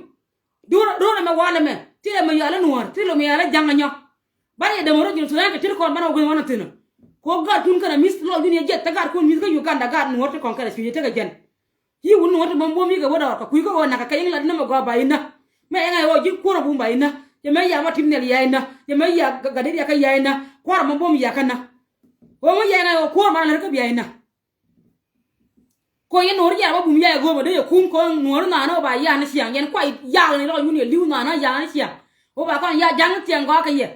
Duɔ̱r duɔ̱r ɛmɛ wal ɛmɛ ti ɛmɛ yal ɛ nuɔ̱ɔ̱r ti lomɛ yal ɛ ja̱ŋ ɛ nyɔ. Banɛ yɛ dämɛ rɔ ji̱n Sudan kɛ ti ri kɔn banɛ wä gui̱n wanɛ thi̱n. Kɛ ɣöö gaatkun kɛnɛ mi̱th lɔcdun yɛ jiɛth te gaatkun mi̱th kä Uganda gaat nuɔ̱ɔ̱r ti kɔn kɛnɛ cuc yɛ tekɛ jɛn. Yi wun nuɔ̱ɔ̱r ti mɔm buɔ̱m yi kɛ wä dɔɔr kɛ kui̱ kä ɣöö nakä kɛ England nämɛ gɔaa ba inä. Mɛ ɛŋa yɛ ɣöö ji̱ kuɔr a bum ba inä. Cɛ mɛ ya ma tim nhial ya inä. Cɛ mɛ ya gat dee riakä ya inä. Kuɔr a mɔm buɔ̱m ya kä nä. Ɣöö mɛ ya ɛŋa yɛ ɣöö kuɔr ma na lät kä bia inä. Kɔ yɛn nuɔ̱ɔ̱r ya ma bum ya yɛ go̱o̱mɛ dee yɛ kum kɔn nuɔ̱ɔ̱r nhanä ɣöö ba ya ni ciaŋ yɛn kuay yak ni lɔc wun yɛ li̱w nhanä yak ni ciaŋ. Ɣöö ba kɔn ya ja̱ŋ ni ciaŋ gɔaa kɛ yɛ.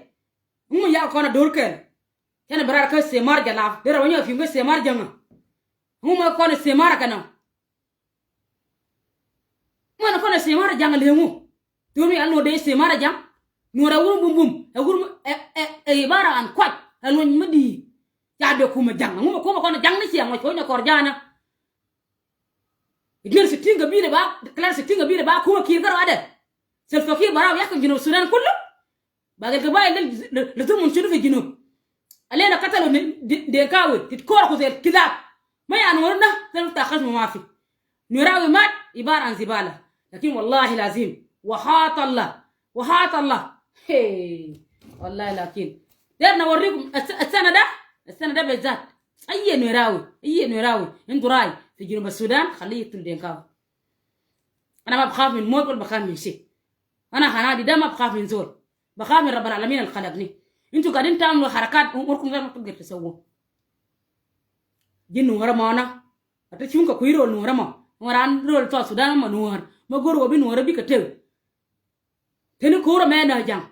Ŋumɛ yak kɔn a do̱r kɛɛl. Cɛn a bi raar kä themar jɛ laap dee rɛ wä nyɔk a pi̱m kä themar jäŋä. Ŋumɛ kɔn a themar a kɛn ɔ. Ŋuɛn kɔn a themar a ja̱ŋ a leŋ ŋu. Thurmi a nuɔr dee themar a ja̱ŋ. Nuɔr a wur bum bum a wur ɛ ɛ ɛ ibar a an kuac a luɔny mi di̱i̱. Ca dee kum a ja̱ŋ a ŋumɛ kum a kɔn a ja̱ŋ ni ciɛ ŋuɔc kɛ wä nyɔk kɔr ja̱a̱nä. Itnin sittin gabila ba, klan sittin gabila ba kuma Kiir kärɔadɛ. Salva Kiir bara yakin Junub Sudan kullu. Bagi al gabail lil, lil, lil zulm shunu fi Junub. Alena katalu min Di-, Denkawi, titkoroku zay al kilab. Ma ya Nuer na, zay al ta khasmu ma fi. Nuerawi mat, ibara an zibala. Lakin wallahi lazim. Wa hat Allah. Wa hat Allah. Hey. Wallahi lakin. Der nawarikum, as-, as-sana da, as-sana da bizat. Ayyi Nuerawi, ayyi Nuerawi. Indu rai, fi Junub Sudan, khalli yaktul Denkawi. Ana ma bakhaf min mot wala bakhaf min shi. Ana hanadi da ma bakhaf min zol. Bakhaf min Rabbal Alamin al khalaqni. Intu gadin tamlu harakat umurkum da ma tagder tasawu. Jin Nuera ma ana. Ata chunka kuiro Nuera ma. Nuera an rol to Sudan ma Nuera. Ma goro bi Nuera bi katel. Teni kura me na jang.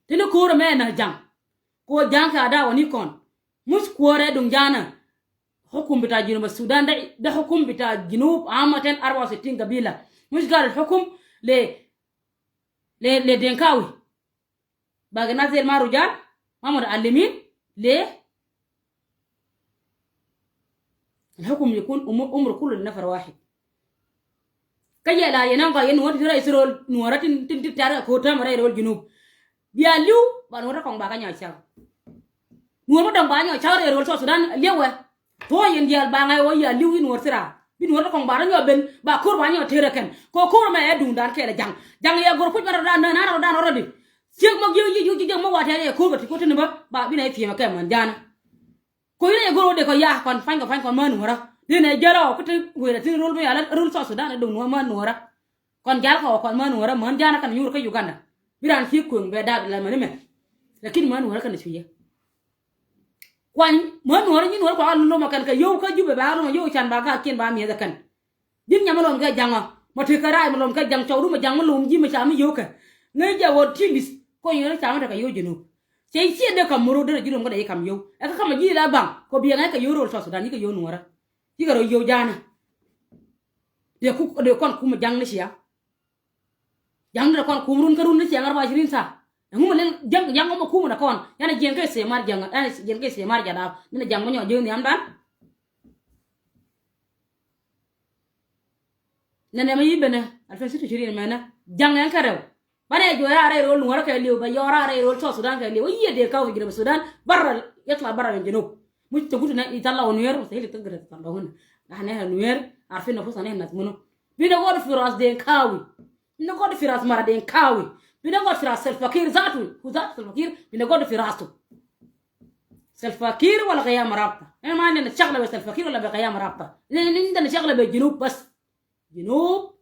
Tini kore mɛ na jaŋ. Ko jaŋ kɛ adawa ni kɔn. Mush kuɔrɛ duŋ ja̱a̱nä. Hukum bita Junub Sudan da, da hukum bita Junub amatan arba wa sittin gabila. Mush gal hukum le, le, le Denkawi. Bagi nas del ma rujal, ma mutalimin, le Al hukum yakun umur, umur kullu nafar wahid. Kä yɛ la yɛ nan kɔ yɛ Nuɔrä ti rɛy sirol Nuɔrä tin, tin, tin tɛr kɛ ko̱r täämɛ rɛy rol Junub. Bia li̱w ba Nuɔrä kɔŋ ba kä nyɔk cak. Nuɔrä mi dɔŋ ba nyɔk cak rɛy rol South Sudan li̱w ɛ. Thuɔ̱ɔ̱ yɛn diaal ba ŋa̱c wä yia li̱w i̱ Nuɔrä thira. Bi Nuɔrä kɔŋ ba rɔ nyɔk ben ba ko̱r ba nyɔk tëër ɛ kɛn. Kɛ ko̱r mɛ ɛ duŋdan kɛɛl ɛ ja̱ŋ. Ja̱ŋ yɛ go̱r kuc mɛ rɔ dan nään rɔ dan already. Ciek mɔ gi̱i̱k yic yic ji̱ jɛ mɔ wa tɛn yɛ ko̱r bä ti ko̱r tini bä ba bi nɛ thiɛmɛ kɛ män ja̱a̱nä. Ko̱ yinɛ yɛ go̱r wä dee kɔ ya kɔn pa̱ny kɔ pa̱ny kɔn män Nuɔrä. Dee nɛ jälɔ kä ti wëë rɛ tini rol mi yalä rol South Sudan ɛ duŋ nuɔ män Nuɔrä. Kɔn jal kɔ kɔn män Nuɔrä män ja̱a̱nä kɛn nyuur kä Uganda. Bi raan ci kueŋ bɛ daat lɛ män imɛ. Lakin män Nuɔrä kɛn cuc yɛ. Kuany män Nuɔrä nyi Nuɔrä kɔn a lomɔ kɛn kɛ yio̱w kä Jubɛ ba lomɔ yio̱w can ba gaatkiɛn ba miɛth ɛ kɛn. Ji̱n nyam mi lom kɛ ja̱ŋ ɔ mɔ tekɛ raay mi lom kɛ ja̱ŋ cɔw rum ɔ ja̱ŋ mi lom ji̱ mi ca mi yio̱w kɛ. Ŋäc jɛ ɣöö ti̱i̱ li̱th kɔn yio̱w ni ca mi tekɛ yio̱w ji̱n ɣöö cɛ ciɛ dee kam mur ɣöö derɛ ji̱ lom kä dee ci kam yio̱w. Ɛ kä kamɛ ji̱ la baŋ kɔ biɛ ŋa̱c kɛ yio̱w ro̱l South Sudan yi̱ kɛ yio̱w Nuɔrä. Yi̱ kɛ rɔ yio̱w ja̱a̱nä. Dee kuk dee kɔn kum ja̱ŋ ni cia. Ja̱ŋ ni dee kɔn kum run kä run ni cia ŋa̱r ba cirin thaak. Ɛŋu mi lɛn ja̱ŋ ja̱ŋ ɔmɔ kum na kɔn yanɛ jiɛn kɛ istimar ja̱ŋ yanɛ jiɛn kɛ istimar ja̱ daap ni ja̱ŋ mi nyɔ ji̱ nhiam dan. Nɛnɛ mi yi benɛ alfin sita shirin mɛnɛ ja̱ŋ ɛn kɛ rɛw. Banɛ jɔɔy a rɛy rol Nuɔrä kɛ liw bɛ yɔɔr a rɛy rol South Sudan kɛ liw. I̱ yiëë dee kaw fi Junub Sudan barra yatla barra min Junub. Mush tagul nɛ itala wa Nuer mustahil tagder itala huna. Nahna Nuer arfin nafusna nahna nas munu. Bi nagod fi ras Denkawi. Bi nagod fi ras mara Denkawi. Bi nagod fi ras Salva Kiir zatu. Hu zatu Salva Kiir bi nagod fi rasu. Salva Kiir wala Kayam Rabta. Nahna ma indana shagla be Salva Kiir wala be Kayam Rabta. Nahna indana shagla be Junub bas. Junub.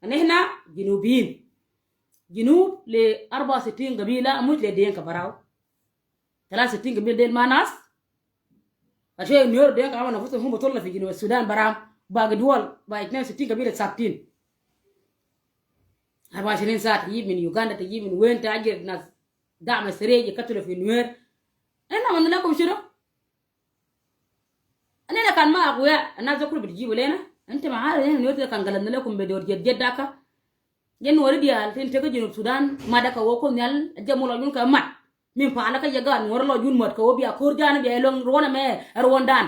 Nahna Junubiyin. Junub le arba wa sittin gabila mush le Denka barau. Talata sittin gabila del ma nas. Ashe Nuer Denka amanu nafusum hum tulla fi Junub Sudan barau. Bagi duwal ba itnin sittin gabila sabtin. Arba wa ishirin saa tajib min Uganda, tajib min wen, tajir nas dam sere ji katulu fi Nuer. Nahna amalna lakum shunu? Nahna kan ma akuya, annas de kulu bitijibu lena. Inta ma arif nahna Nuer de kan galadna lakum be dor jed jed daka. Jɛ Nuɔri diaal tin teke Junub Sudan mat daka wä kun yal jɛ mu lɔ yun kɛ mat. Min pa̱a̱lä kä yɛ gaat Nuɔrä lɔ jun mät kɛ wä bia ko̱r ja̱a̱n bia ilɔŋ ruɔ̱n ɛmɛ ɛ ruɔ̱ndan.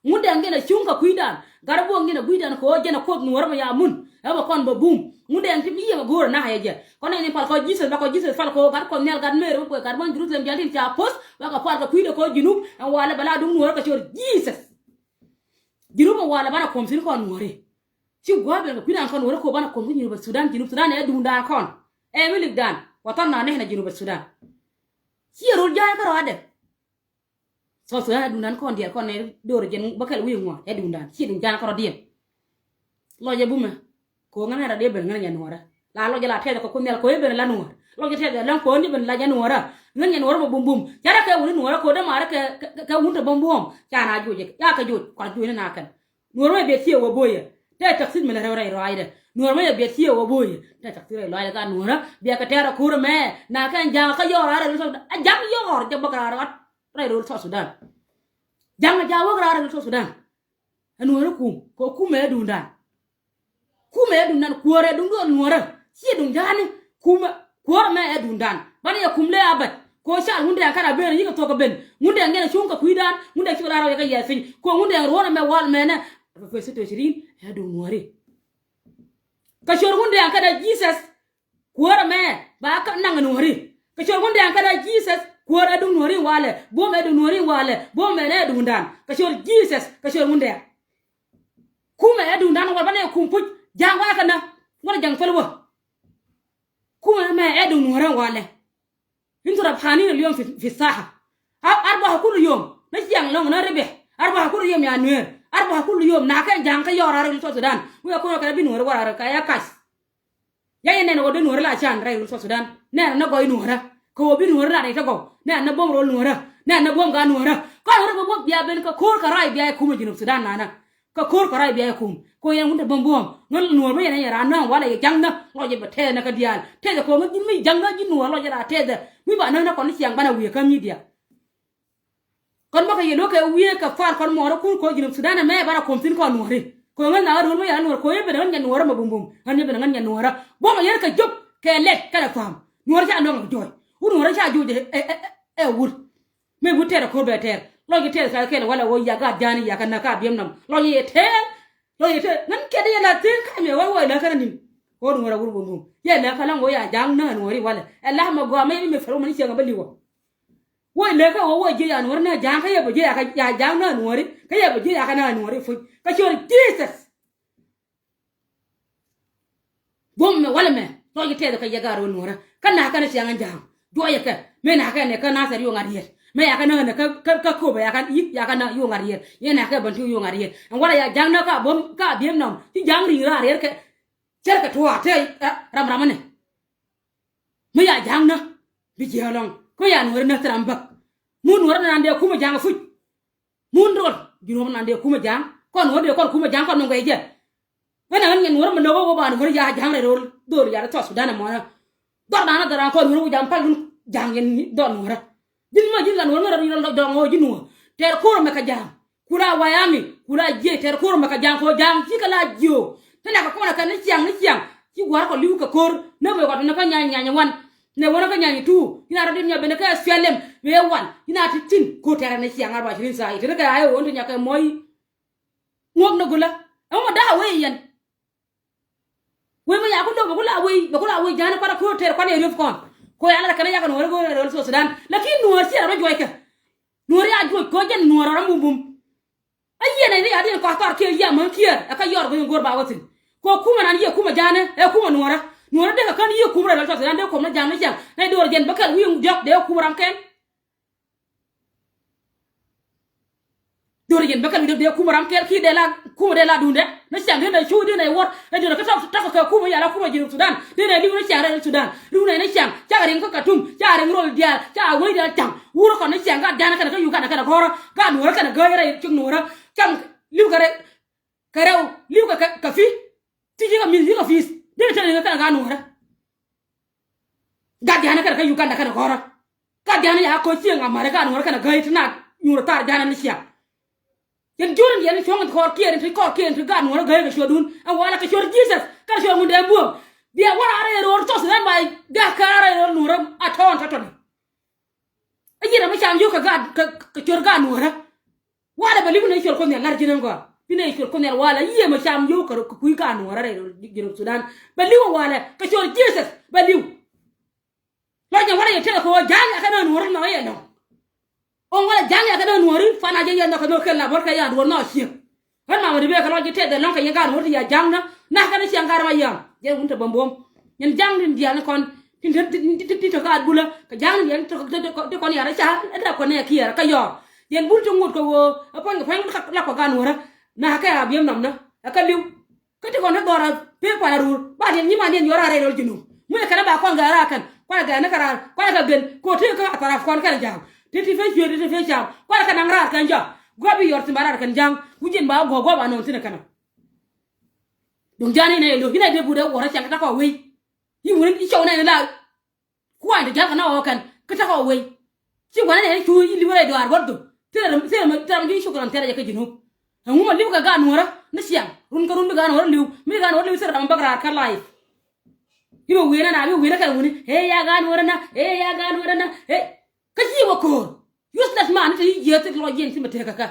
Ŋun dɛŋ gɛn ɛ cuŋ kɛ kui̱dan gat ɛ buɔ̱ŋ gɛn ɛ gui̱dan kɛ wä jɛn ɛ kuoth Nuɔrä mɛ ya mun ɛ bɛ kɔn bɛ bum. Ŋun dɛŋ ti mi yɛ mɛ go̱o̱r ɛ nak ɛ jɛ kɔn ɛ ni pal kɔ Jesus bɛ kɔ Jesus pal kɔ gat kɔn nhial gat Mary mi kuɛ gat muɔ̱ny Jerusalem diaal tin ca poth bɛ kɛ pal kɛ kui̱dɛ kɔ Junub ɛn walɛ bɛ la duŋ Nuɔrä kɛ cor Jesus. Junub ɛn walɛ banɛ kuɔm thi̱n kɔn Nuɔri. Ci gua̱a̱th ben kɛ kui̱dan kɔn Nuɔri kɔ banɛ kuɔm kä Junub Sudan, Junub Sudan ɛ duŋdan kɔn. Ɛ mi likdan wathan na nehna Junub Sudan. Ci ɛ rol ja̱a̱n kä rɔadɛ. South Sudan ɛ duŋdan kɔn diɛl kɔn ɛ do̱r jɛn bä kɛl wi̱i̱ ŋuan ɛ duŋdan ci duŋ ja̱a̱n kärɔ̱diɛn. Lɔcɛ bumɛ ko̱ ŋän ɛ rɔ̱diɛ ben ŋän ɛ nyɛ Nuɔrä la lɔcɛ la tɛth kɔ kun nhial ko̱ ɛ ben la Nuɔr lɔcɛ tɛth ɛ lɔ̱ŋ ko̱ ni ben la nyɛ Nuɔrä ŋän nyɛ Nuɔrä mɛ bumbum ca rɛ kɛ wuni Nuɔrä ko̱ dämaarä kɛ kɛ wun te bämbuɔ̱m ca na juɔcɛ ca kɛ juɔc kua̱r juɔcni na kɛn. Nuɔr mɛ biɛ thiee wä boyɛ tɛ taxi mi lɛ rɛw rɛy rɔaydɛ Nuɔr mɛ biɛ thiee wä boyɛ tɛ taxi rɛy rɔaydɛ ka Nuɔrä biɛ kɛ tɛɛr ɛ ko̱r ɛmɛ na kɛn ja̱a̱ŋ kä yɔɔr rɛy rɛy ja̱a̱ŋ yɔɔr jɛ bäk raar ɣɔt. Rɛy rol South Sudan. Ja̱ŋ a ja̱ wäk raar rɛy rol South Sudan. Ɛ Nuɔrä kum kɛ kumɛ ɛ duŋdan. Kumɛ ɛ duŋdan kuäärɛ duŋ duɔl Nuɔrä ciɛ duŋ ja̱a̱ni. Kumɛ kuäärɛ mɛ ɛ duŋdan banɛ yɛ kum lɛ a bɛt. Kɛ ɣöö cal ŋundɛ ɛn kɛn a ben yikɛ thuɔ̱k ɛ ben ŋundɛ ɛn gɛn ɛ cuŋ kɛ kui̱dan ŋundɛ cikɛ raar rɛy kɛ yɛth piny kɛ ɣöö ŋundɛ ɛn ruɔ̱n ɛmɛ wal mɛnɛ. Kɛ kuec sitö cirin ɛ duŋ nuɔ̱ɔ̱ri. Kɛ ciöt Wundɛ an kä dee Jesus kuäär ɛmɛ ba kä naŋ nuɔ̱ɔ̱ri. Kɛ ciöt Wundɛ an kä dee Jesus kuäär ɛ duŋ nuɔ̱ɔ̱ri walɛ. Buɔ̱m ɛ duŋ nuɔ̱ɔ̱ri walɛ. Buɔ̱m ɛ nɛ duŋdan. Kɛ ciöt Jesus, kɛ ciöt Wundɛ. Kumɛ ɛ duŋdan wal banɛ kum puc ja̱a̱ŋ wa kɛ na. Wal ja̱a̱ŋ päl wä. Kumɛ mɛ ɛ duŋ nuɔ̱ɔ̱rä walɛ. Intu rab hanin al yom fi, fi saha. Ar-, arba kulu yom. Na ciaŋ lɔŋ na ribɛ. Arba kulu yom ya nuer. Arba kulu yom. Na kɛ jaŋ kä yɔr ar in South Sudan. Wiɛ kono kɛ bi nuɔr war ar ka ya kas. Ya yɛ nɛn wä de nuɔr la can rɛ in South Sudan. Nɛn na gɔy nuɔrä. Kɛ wä bi nuɔr la rɛ ta gɔw. Nɛn na bom rol nuɔrä. Nɛn na bom ga nuɔrä. Kɔn wä bom bia ben ka kor ka rai bia kum Junub Sudan nana. Kä ko̱r kɛ ruac bia yɛ kum. Kɛ yɛn wun te bäm buɔ̱m. Ŋän nuɔ̱ɔ̱r mi yɛn yɛn ran nööŋ walɛ yɛ ja̱ŋ nä. Lɔc yɛ bɛ tɛth nä kä diaal. Tɛth kɛ ŋän ji̱n mi ja̱ŋ nä ji̱ nuɔ̱ɔ̱r lɔc yɛ ran tɛth. Mi ba näk nä kɔn ni ciaŋ banɛ wi̱i̱ kä midia. Kɔn bä kɛ yɛ lo̱k kɛ wi̱i̱ kɛ far kɔn mɔɔr kum ko̱r Junub Sudan ɛmɛ banɛ kum thi̱n kɔn nuɔ̱ɔ̱ri. Kɛ ŋän na ɣän wun mi yɛn nuɔ̱ɔ̱r kɛ yɛ ben ŋän nyɛ nuɔ̱ɔ̱rä mɛ bum bum. Ŋän yɛ ben ŋän nyɛ nuɔ̱ɔ̱rä. Buɔ̱m yɛn kɛ jop kɛ lɛt kɛ lɛ kua̱m. Nuɔ̱ɔ̱rä ca luäŋ ɛ juɔc. Ɛ, ɛ, ɛ, ɛ wur. Mëë wut tɛɛr ɛ ko̱r bɛ tɛɛr. Lɔc yɛ tɛɛr kɛ kɛl walɛ wä yak gat ja̱a̱n yak kɛ näk ka biɛm nɔm. Lɔc yɛ tɛɛr. Lɔc yɛ tɛɛr. Ŋän kɛt yɛ la tëë ka mɛ wä wä la kɛn nim. Ko̱r ŋuɔ̱rä wur bum bum. Yɛ lɛ ka la ŋuɔ ya ja̱a̱ŋ nä nuɔ̱ri walɛ. Ɛ la mɛ gɔaa mɛ yɛ mi mɛ fɛr wä mɛ ni ciɛŋ bä liwä. Wä lɛ ka wä wä jiɛ ya nuɔ̱ri nä ja̱a̱ŋ kä yɛ bɛ jiɛ ya ka ya ja̱a̱ŋ nä nuɔ̱ri. Kä yɛ bɛ jiɛ ya ka nä nuɔ̱ri fuc. Kä ciöt Jesus. Buɔ̱m mɛ walɛ mɛ lɔc ji̱ tɛth kɛ yɛ gaat rɔ nuɔ̱rä. Kä na̱a̱ kɛn ciaŋ ɛn ja̱a̱ŋ juɔyɛ kɛ mëë na̱a̱ kɛn ɛ kä na̱a̱ thɛr yo̱o̱ŋ a riɛt. Mëë yakä na̱a̱ kɛn kä kä kä köpɛ yakä yik yakä na̱a̱ yo̱o̱ŋ a riɛt. Yɛn na̱a̱ kɛ bän ti yo̱o̱ŋ a riɛt ɛn walɛ ya ja̱a̱ŋ na̱a̱ ka buɔ̱m ka bi̱em nɔm ti ja̱a̱ŋ ri̱i̱ŋ raan riɛt kɛ. Cär kɛ tuɔɔk te ram ram ɛnɛ. Mi ya ja̱a̱ŋ nä bi jiɛ lɔŋ kä ya nuɔ̱rä nä thil ram bäk. Mun nuɔ̱rä nä nan dee kumä ja̱a̱ŋ ɛ fuc. Mun rol ji̱ nuɔ̱rä nan dee kumä ja̱a̱ŋ kɔn nuɔ̱rä dee kɔn kumä ja̱a̱ŋ kɔn nuɔ̱ŋ kɛ jɛ. Ɣän a ɣän nyɛ nuɔ̱rä mi lo̱k ɣä wä ba nuɔ̱rä ya ja̱a̱ŋ rɛy rol dhor ya rɛ thuɔth Sudan ɛmɔnä. Dhɔr dan a dhɔran kɔn nuɔ̱rä wä ja̱a̱ŋ pal gun ja̱a̱ŋ yɛn dhɔr nuɔ̱rä. Ji̱n ma ji̱n ka nuɔ̱rä ŋä rɛy rol dɔŋ ɣä ji̱ nuɔ̱rä tɛɛr ko̱r ɛmɛ kɛ ja̱a̱ŋ. Kula wayami kula jiec tɛɛr ko̱r mɛ kɛ ja̱a̱ŋ kɛ ɣöö ja̱a̱ŋ cikɛ la jiöök. Te nakɛ kɔnɛ kɛn ni ciaŋ ni ciaŋ ci gua̱a̱r kɔ li̱w kɛ ko̱r. Näk mëë kɔt ni kä nyany nyany wan nɛ wänä kä nyany tuur. Yin a rɔ dit nyɔ ben kɛ S P L M mëë wan yin a ti tin ko̱r tɛɛrɛ ni ciaŋ ar ba ci rin tha̱a̱c te ni kɛ a ɣöö ni te nyakɛ mɔc. Ŋuɔ̱k ni gulä ɛmɔ da̱a̱ wee yɛn. Wee mi ya ku lo̱k bɛ ku la wei bɛ ku la wei ja̱a̱n kuan a ko̱o̱r tɛɛr kuan yɛ riöp kɔn. Ko̱o̱r ya la kɛn a yak nuɔ̱ɔ̱r go̱o̱r rɛl South Sudan. Lakin nuɔ̱ɔ̱r ciɛ rɔ bä juɔc kɛ. Nuɔ̱ɔ̱r ya juɔc ko̱o̱r jɛn nuɔ̱ɔ̱r rɔ bum bum. A yiëë nɛy ni ya diɛn kɔath thɔɔr kiɛ yiëë amäŋ kiɛɛr ɛ kä yɔr gui̱n go̱o̱r ba wä thi̱n. Ko̱o̱r kumɛ nan yiëë kumɛ ja̱a̱n ɛ kumɛ nuɔ̱ɔ̱rä. Nuɔ̱ɔ̱rä dee kɛ kän yiëë kumɛ rɛl South Sudan dee kumɛ ja̱a̱n ni ciaŋ nɛy do̱r jɛn bä kɛl wi̱i̱ diɔ̱k dee kumɛ ram kɛn. Do̱r yɛn bä kɛl wi̱cdɛ dee kumä ram kɛl kiɛ dee la kumä dee la duundɛ. Ni ciaŋ dee nɛ cu dee nɛ wuɔr nɛ do̱r kä tɔk tɔk kɛ kumä yala kumä ji̱n Sudan dee nɛ li̱w ni ciaŋ rɛl Sudan li̱w nɛ ni ciaŋ cakɛ riŋ kä Katum cakɛ riŋ rol diaal cakɛ wec diaal ca̱ŋ. Wurä kɔn ni ciaŋ gat ja̱a̱n kɛnɛ kä Uganda kɛnɛ gɔ̱rä gat nuɔ̱rä kɛnɛ gäi rɛy cik nuɔ̱rä. Cam li̱w kɛ rɛy kɛ rɛw li̱w kɛ kɛ fi̱i̱. Ti ji̱ kɛ mi̱th ji̱ kɛ fi̱i̱ dee nɛ tɛn riŋ kɛnɛ gat nuɔ̱rä. Gat ja̱a̱n kɛnɛ kä Uganda kɛnɛ gɔ̱rä. Gat ja̱a̱n ya ko̱ cieŋ a ma̱ri gat nuɔ̱rä kɛnɛ gäi ti na nyuur thar ja̱a̱n ni ciaŋ. Yɛn jiöt in yɛn cuɔ̱ŋ in ti kɔɔr kiɛɛr in ti kɔɔr kiɛɛr in ti gat nuɔ̱rä gäi kɛ cuɔ̱dun ɛn walɛ kɛ cuɔ̱r Jesus kɛnɛ cuɔ̱r Ŋundɛ buɔ̱m. Bia wä raan rɛy ro̱o̱r South Sudan ba gak kä raan rɛy ro̱o̱r nuɔ̱rä a tɔɔn tɔtɔni. Ɛ yiɛn ɛmɛ cam yio̱w kɛ gat kɛ cuɔ̱r gat nuɔ̱rä. Walɛ bɛ li̱w bi nɛ cuɔr Kuoth Nhial lar ji̱n ɛn gɔaa bi nɛ cuɔr Kuoth Nhial walɛ yiëë mɛ cam yio̱w kɛ kui̱ ka nuɔ̱ɔ̱rä rɛy Junub Sudan. Bɛ li̱w walɛ kɛ cuɔr Jesus bɛ li̱w. Lɔc nyɛ walɛ yɛ tëë kɛ ɣöö ja̱a̱ŋ yakɛ nä nuɔ̱ɔ̱ri nɔ yɛ nɔ. Ɣöö walɛ ja̱a̱ŋ yakɛ nä nuɔ̱ɔ̱ri fan a jɛ yɛ nɔ kɛ nä kɛ la bɔr kɛ ya duɔ̱ɔ̱r nɔ ciek. Ɣän mamɛ di bee kɛ lɔc ji̱ tɛth ɛlɔ̱ŋ kɛ yɛ gaat ŋuɔ̱t ti ya ja̱a̱ŋ nä. Na̱k kɛn i̱ ciaŋ gaat ma yam. Jɛ wun te bäm buɔ̱m. Nyɛn ja̱a̱ŋ ni diaal ni kɔn. Tin te, tin te, tin te gaat bulä. Kɛ ja̱a̱ŋ ni diaal ni te, te, te, te kɔn yar i̱ ca. I̱ dap kɔn ni yɛ kiɛɛr. Kä yɔɔr. Yɛn bul ti ŋut kɛ ɣöö. Ɛ puɔ̱ny kɛ puɔ̱ny kä lak kɔ gaat nuɔ̱rä. Na̱k kɛ a biɛm nɔm nä. Ɛ kä li̱w. Kä ti kɔn ti dhɔr a pek kuan a rur. Ba diɛn nyi man diɛn yɔr a rɛy rol ji̱ nuɔ̱m. Mi kɛn a ba kɔn gɛ raar kɛn. Kuan a gɛ ni kɛ raar. Kuan a kɛ ben. Kɛ ɣöö ti kä a tharaf kɔn kɛn ja̱a̱ŋ. Ti ti fec cuëë ti ti fec cam kualɛ kɛ naŋ raar kɛn jɔak. Gua̱p i̱ yɔr thi̱n ba raar kɛn ja̱a̱ŋ wi̱c ji̱n ba wä guɔ̱k gua̱p a nɔn thi̱n ɛ kɛn ɔ. Duŋ ja̱a̱n inɛ i̱ lo̱c inɛ dee but ɛ wuɔ̱r ɛ cɛŋ kɛ ta̱kɔ wei. I̱ wuni i̱ cɔw nɛn ila kuany ti ja̱a̱ŋ kɛ na ɣɔw kɛn kä ta̱kɔ wei. Ci gua̱n inɛ i̱ cu i̱ li̱w rɛy dɔaar gua̱r dhok. Thilɛ rɛm thilɛ rɛm thilɛ rɛm ji̱ cukran thilɛ jɛ kä ji̱ nuɔ̱k. Ɛŋu mɛ li̱w kɛ gaat nuɔ̱rä ni ciaŋ run kä run bi gaat nuɔ̱rä li̱w mi gaat nuɔ̱rä li̱w thilɛ rɛm bäk raar kä life. I̱ bɛ wi̱i̱ nɛ na bi wi̱i̱ nɛ kɛn wuni ëë ya gaat nuɔ̱rä na ëë ya gaat nuɔ̱rä na ëë. Kä ci wä ko̱o̱r. Useless man ni te yi jiääk thik lɔc yɛn ci mɛ tekä kä.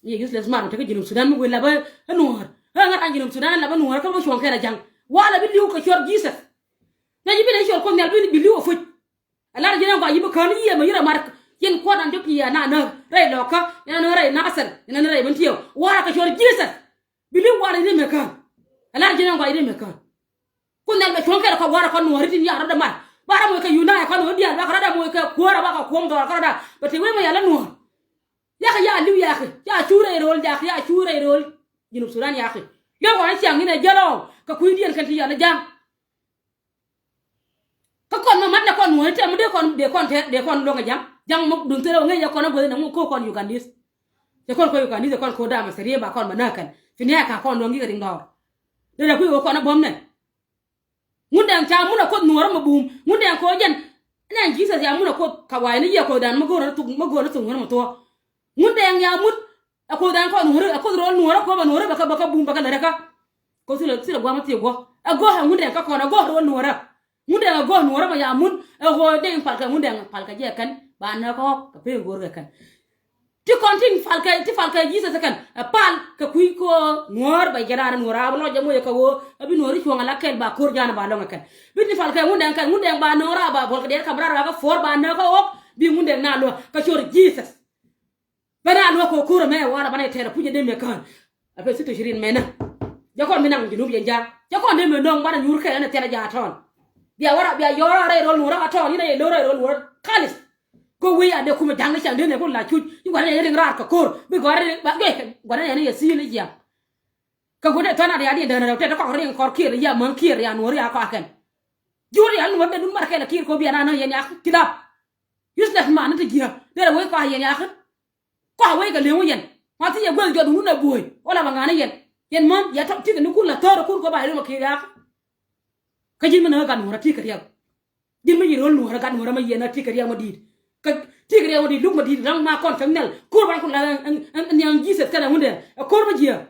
Yɛ useless man tekɛ Junub Sudan mi guil lapä ɛ nuɔ̱ɔ̱r. Ɛ ŋa̱t an Junub Sudan lapä nuɔ̱ɔ̱r kä bä cuɔ̱ŋ kɛn a ja̱ŋ. Wala bi li̱w kɛ cuɔr Jesus. Ŋäc i̱ bi nɛ cuɔr Kuoth Nhial bi li̱w ɛ puc. Ɛ lar ji̱n ɛn gɔaa i̱ bi kään i̱ yiëë mɛ yi̱r ɛ mar. Yɛn kuɔt an döp ci yɛ na nääk rɛy lɔkä yɛn an rɛy Nathɛr yɛn an rɛy Bentiu. Wala kɛ cuɔr Jesus. Bi li̱w wala i̱ ri mɛ kään. Ɛ lar ji̱n ɛn gɔaa i̱ ri mɛ kään. Kuoth Nhial bɛ cuɔ̱ŋ kɛn kɛ warɛ kɔn nuɔ̱ɔ̱ri tin ya̱a̱ rɔ̱dɛ mat. Ba rɔ moc kɛ Yunaya kɔn ɣöö diaal bakɛ rɔ̱dɛ moc kɛ kuäärä bakɛ kuɔ̱ŋ dhɔɔr kɛ rɔ̱dɛ. Bɛ ti wee mɛ yɛl ɛ nuɔ̱ɔ̱r. Yakɛ ya li̱w yakɛ ya cu rɛy ro̱l yakɛ ya cu rɛy ro̱l. Junub Sudan yakɛ. Li̱w kɔn ɛ ciaŋ in ɛ jäl ɔ kɛ kui̱diɛn kɛn ti yɛl ɛ ja̱ŋ. Kä kɔn mɛ mat nɛ kɔn nuɔ̱ɔ̱ri tɛm mi dee kɔn dee kɔn tɛr dee kɔn luɔ̱ŋ ɛ ja̱ŋ. Ja̱ŋ muk duŋ thil ɛ wä ŋäc yɛ kɔn ɛ guäth nɛ ŋuk ko̱o̱k kɔn Ugandese. Cɛ kɔn kuɛ Ugandese ɛ kɔn ko̱o̱k da̱a̱m ɛ thil riee ba kɔn mɛ nääk kɛn. Fi ni ɛ ka kɔn luɔ̱ŋ gi̱i̱k ɛ riŋ dhɔɔr. Dee dee kui̱ wä kɔn ɛ buɔ̱m nɛ. Ŋun dɛŋ ca mun a Kuoth nuɔ̱ɔ̱rä mɛ bum. Ŋun dɛŋ kɛ ɣöö jɛn. Nɛn Jesus ya mun a Kuoth kɛ wa̱i̱ni yiëë Kuothdan mi go̱o̱rä thuk mi go̱o̱rä thuk nuɔ̱ɔ̱rä mɛ thuɔ̱ɔ̱. Ŋun dɛŋ ya mun a Kuothdan kɔn nuɔ̱ɔ̱rä a Kuoth rɔɔl nuɔ̱ɔ̱rä kɛ ɣöö bɛ nuɔ̱ɔ̱rä bɛ kɛ bɛ kɛ bum bɛ kɛ lät ɛ kä. Kɛ ɣöö thilɛ thilɛ gua̱a̱m a thiek guɔ. Ɛ go̱o̱r ɛ ŋun dɛŋ kä kɔn ɛ go̱o̱r rɔɔl nuɔ̱ɔ̱rä. Ŋun dɛŋ a go̱o̱r nuɔ̱ɔ̱rä mɛ ya mun ɛ ɣöö dee in pal kɛ ŋun dɛŋ pal kɛ jɛ kɛn ba nääk kä ɣɔ̱k kɛ pee go̱o̱r kɛ kɛn. Ti kɔn tin pal kɛ ti pal kɛ Jesus kɛn ɛ pal kɛ kui̱ kɛ ɣöö nuɔ̱ɔ̱r bɛ jɛ raan nuɔ̱ɔ̱r a bɛ lɔc jɛ moc kɛ ɣöö ɛ bi nuɔ̱ɔ̱r i̱ cuɔ̱ŋ ala kɛl ba ko̱r ja̱a̱n ba lɔŋ ɛ kɛn. Bi ni pal kɛ ŋun dɛŋ kɛn ŋun dɛŋ ba nuɔ̱ɔ̱r a ba buɔl kɛ diɛt kam rar ba kɛ puɔ̱ɔ̱r ba nääk kä ɣɔ̱k bi ŋun dɛŋ na luɔ̱k kɛ cor Jesus. Bɛ na luɔ̱k kɛ ɣöö ko̱r ɛmɛ wala banɛ tɛr ɛ puc ɛ dee mɛ kään. Ɛ pɛ thit tɔ ci rin mɛnä. Jɛ kɔn mi naŋ Junub yɛn ja̱a̱ŋ cɛ kɔn dee mɛ nöŋ banɛ nyuur kɛɛl ɛn ɛ thil ɛ ja̱a̱ŋ tɔ̱ɔ̱n. Bia wara bia yɔra rɛy rol nuɔrä ka tɔn yinɛ yɛ lora rɛy rol nuɔrä kalis. Ko wi̱i̱ a dee kumɛ ja̱ŋ ni cɛŋ dee nɛ kun la cuc i̱ guarɛ yɛ riŋ raar kɛ ko̱r bi guarɛ ba guɛ guarɛ yɛ ni yɛ thi̱i̱l i̱ jiaŋ. Kɛ guarɛ tɔn a ria̱ diɛn däänä rɛw tɛt kɔk riŋ kɔr kiɛr yɛ mäŋ kiɛr ya nuɔrä ya kɔakɛn. Jur ya nuɔrä dee dun mar kɛl kiɛr ko bia na nä yɛn ya kidap. Useless man ni ti jiä dee rɛ wec kɔak yɛn ya kä. Kɔak wec kɛ leŋ wä yɛn ma ti yɛ guäth jɔt wun a buɔ̱ɔ̱c wä la ba ŋa̱n ni yɛn. Yɛn män yɛ tɔk tikɛ ni kun la thäär kun ko ba yɛ ri ma kiɛr ya kä. Kä ji̱n mi näk gat nuɔ̱ɔ̱rä ti kɛ riɛk. Ji̱n mi yi ro̱l nuɔ̱ɔ̱rä gat nuɔ̱ɔ̱rä ma yiɛn a ti kɛ riɛk ma di̱i̱t. Kä ti kɛ riɛk ma di̱i̱t luk ma di̱i̱t raŋ ma kɔn cäŋ nhial ko̱r ban kun la ɛn nhiaŋ Jesus kɛn ɛ wundɛ ɛ ko̱r ma jiääk.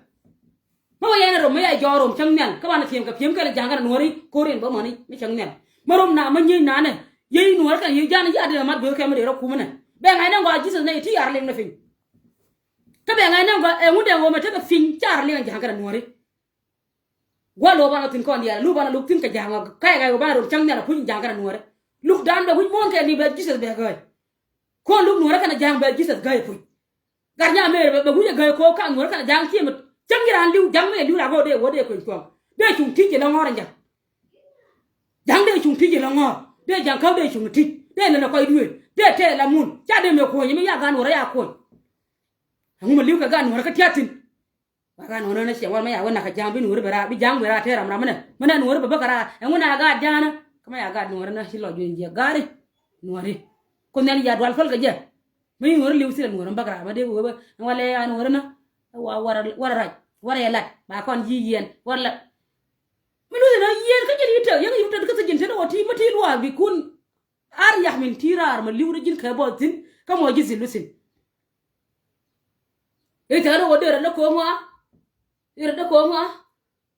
Ma wä yɛn ɛ rom ma yɛ jɔɔk rom cäŋ nhial kä ban ɛ thiɛm kɛ pi̱em kɛn ɛ ja̱a̱ŋ kɛn ɛ nuɔ̱ɔ̱ri ko̱r yɛn bä mani mi cäŋ nhial. Ma rom na ma nyiec nanɛ yey nuɔ̱ɔ̱rä kɛn yey ja̱a̱n ya̱a̱ dee mat gueth kɛn mi dee rɔ kumä nɛ. Bɛ ŋa̱c nɛ ŋɔak Jesus nɛ yɛ ti ya̱r liŋ nɛ piny. Kä bɛ ŋa̱c nɛ ŋɔak ɛ wundɛ ŋɔmɛ tekɛ piny ca rɔ liŋ ɛ ja̱a̱ŋ kɛn ɛ nuɔ̱ɔ̱ri. Gua̱l ɣöö banɛ thi̱n kɔn diaal luk banɛ luk thi̱n kɛ ja̱a̱ŋ ɔ ka̱yɛ ɣa̱c ɣöö banɛ rol cäŋ nhial a puc in ja̱a̱ŋ kɛn a nuɔ̱ɔ̱rä. Luk da̱a̱n bɛ wi̱c muɔ̱ɔ̱n kɛ ni bɛ Jesus bɛ gäi. Kuɔn luk nuɔ̱ɔ̱rä kɛn a ja̱a̱ŋ bɛ Jesus gäi a puc. Gat nya mëër bɛ wi̱c a gäi ko̱o̱k ka̱a̱ŋ nuɔ̱ɔ̱rä kɛn a ja̱a̱ŋ ciëmɛ cäŋ ji̱ raan li̱w ja̱ŋ mëë li̱w la ɣöö dee wä dee kueny kuɔ̱ŋ. Dee cuŋ ti̱c jɛ la ŋɔ̱ɔ̱r in ja̱ŋ. Ja̱ŋ dee cuŋ ti̱c jɛ la ŋɔ̱ɔ̱r dee ja̱ŋ käp dee cuŋ ti̱c dee lɛl a kɔc duëël dee tɛɛl a mun ca dee mëë kuɔ̱ny mi ya gat nuɔ̱ɔ̱rä ya kuɔ̱ny. Ɛŋu mɛ li̱w kɛ gat nuɔ̱ɔ̱rä kä tia̱thi̱n. Ba gaat nuɔ̱ɔ̱rä ni ciɛ wal ma ya wä nak kɛ ja̱a̱ŋ bi nuɔ̱ɔ̱ri bɛ raar bi ja̱a̱ŋ bi raar tɛɛr ram ram minɛ minɛ nuɔ̱ɔ̱ri bɛ bä kɛ raar ɛŋu na gaat ja̱a̱nä. Kä ma ya gaat nuɔ̱ɔ̱rä ni ci lɔ juɔ̱ny jiɛ gaari nuɔ̱ɔ̱ri. Kun nhial ya dual päl kɛ jɛ. Mi nuɔ̱ɔ̱ri li̱w thilɛ nuɔ̱ɔ̱ri bä kɛ raar ma dee wee bä ɛŋu wal ya nuɔ̱ɔ̱ri na. Wa warɛ rac warɛ yɛ lat ba kɔn ji̱ yiɛn warɛ lat. Mi luthi na yiɛn kä jɛ ni tek yäŋ yuk tet kä thijin tet wä ti ma ti luaak bi kun. Ar yak min ti raar ma li̱w rɛ ji̱n kɛ bɔth thi̱n kä mɔ ji̱ thil within. I̱ tɛ̈r wä dee rɛ dee ko̱o̱ŋ wa. Dee rɛ dee ko̱o̱ŋ wa.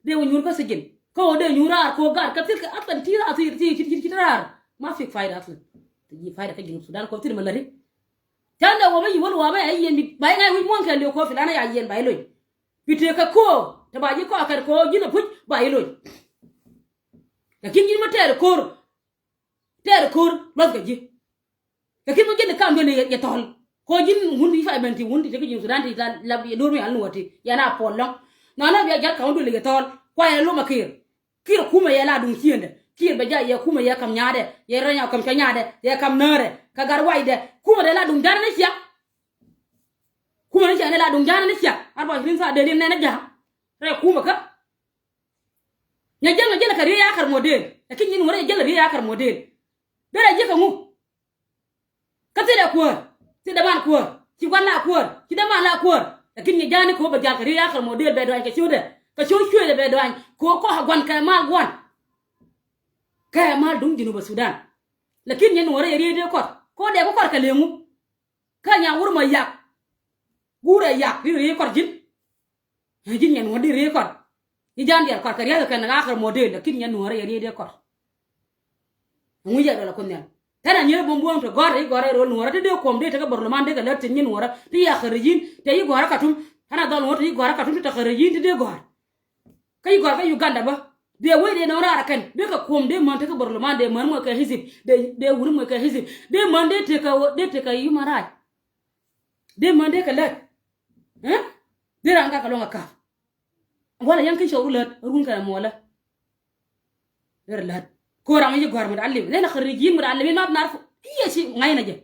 Dee wä nyuur kä thijin kä wä dee nyuur raar ko̱o̱k gaat kä thil kɛ athlete ti raar thil ti ti ti raar. Ma fik faida athlete. Ti ji̱ faida kä Junub Sudan ko̱o̱k thil ma läri. Tɛn dee wä ma yi wä luaak ma ya yiɛn bi ba yi ŋa̱c wi̱c muɔ̱ɔ̱n kɛ li̱w ko̱o̱k thil an a ya yiɛn ba yi loc. Bi tëë kɛ ko̱o̱k te ba ji̱ kɔak kɛn ko̱o̱k ji̱n a puc ba yi loc. Lakin ji̱n ma tɛɛr ko̱o̱r. Tɛɛr ko̱r luɔth kɛ ji̱. Kɛ ki̱n mi ji̱n kam duel yɛ thɔl. Kɔ ji̱n wun ti five minute wun ti tekɛ ji̱n Sudan ti la la yɛ do̱r mi yal ni wä ti yɛ na puɔl lɔŋ. Na na bia jal kam duel yɛ thɔl kua yɛ lom a kiir. Kiir kumɛ yɛ la duŋ ciendɛ kiir bɛ ja yɛ kumɛ yɛ kam nyaadɛ yɛ rɛnya kam cɔ nyaadɛ yɛ kam nöörɛ kɛ gar waydɛ kumɛ dɛ la duŋ ja̱n ni cia. Kumɛ ni cia ni la duŋ ja̱n ni cia ar bɔ rin sa dee rin nɛn ni ja̱ rɛ kumɛ kä. Nyɛ jɛl nyɛ jɛl kɛ riey akär mɔ deel. Lakin nyin wä rɛ jɛl riey akär mɔ deel. Derɛ ji̱ kɛ ŋu. Kä thidɛ kuäär thidɛ man kuäär ci gua̱n la kuäär ci däman la kuäär. Lakin nyɛ ja̱a̱ni kɛ wä bɛ ja̱a̱n kɛ riey akär mɔ deel bɛ duany kɛ ciötdɛ kɛ ciöt cueecdɛ bɛ duany kɛ wä kɔk ɛ gua̱n kɛ mal gua̱n. Kɛ mal duŋ Junubä Sudan. Lakin nyɛ nuɔ̱ɔ̱rä yɛ riey dee kɔr kɛ wä dee bi kɔr kɛ leŋu. Kä nya wur mɔ yak. Gurɛ yak ri ri kɔr ji̱n. Ji̱n nyɛ nuɔ̱ɔ̱r di ri kɔr. Ji̱ ja̱a̱n diɛl kɔr kɛ ria̱th kɛn ŋa kɔr mɔ dee lakin nyɛ nuɔ̱ɔ̱r yɛ ri dee kɔr. Ŋu yɛ dɔl a kun nhial. Tɛn a nyier buɔ̱m buɔ̱m te gɔ̱a̱r te yi gɔ̱a̱r ɛ rol nuɔ̱ɔ̱rä te dee kuɔm dee te kä barlaman dee kɛ lät te nyin nuɔ̱ɔ̱rä te yi a kharijiin te yi gɔ̱a̱rä Katum. Tɛn a dhɔl nuɔ̱ɔ̱rä te yi gɔ̱a̱rä Katum te te kharijiin te dee gɔ̱a̱r. Kä yi gɔ̱a̱rä kä Uganda bä dee wec dee nɔŋ raar kɛn dee kɛ kuɔm dee män te kä barlaman dee män muɔc kɛ hizib dee dee wuni muɔc kɛ hizib dee män dee tekɛ dee tekɛ human right. Dee män dee kɛ lät. Dee ran gak kɛ luɔ̱ŋ kɛ ka̱p. Wala yɛn kä cɔw ru lät run kɛ muɔlä. Derɛ lät. Ko ram yi gɔ̱a̱r mut alim. Nɛn a kharijiin mut alim in ma bi nar fu iye ci ŋa̱cnɛ jɛ.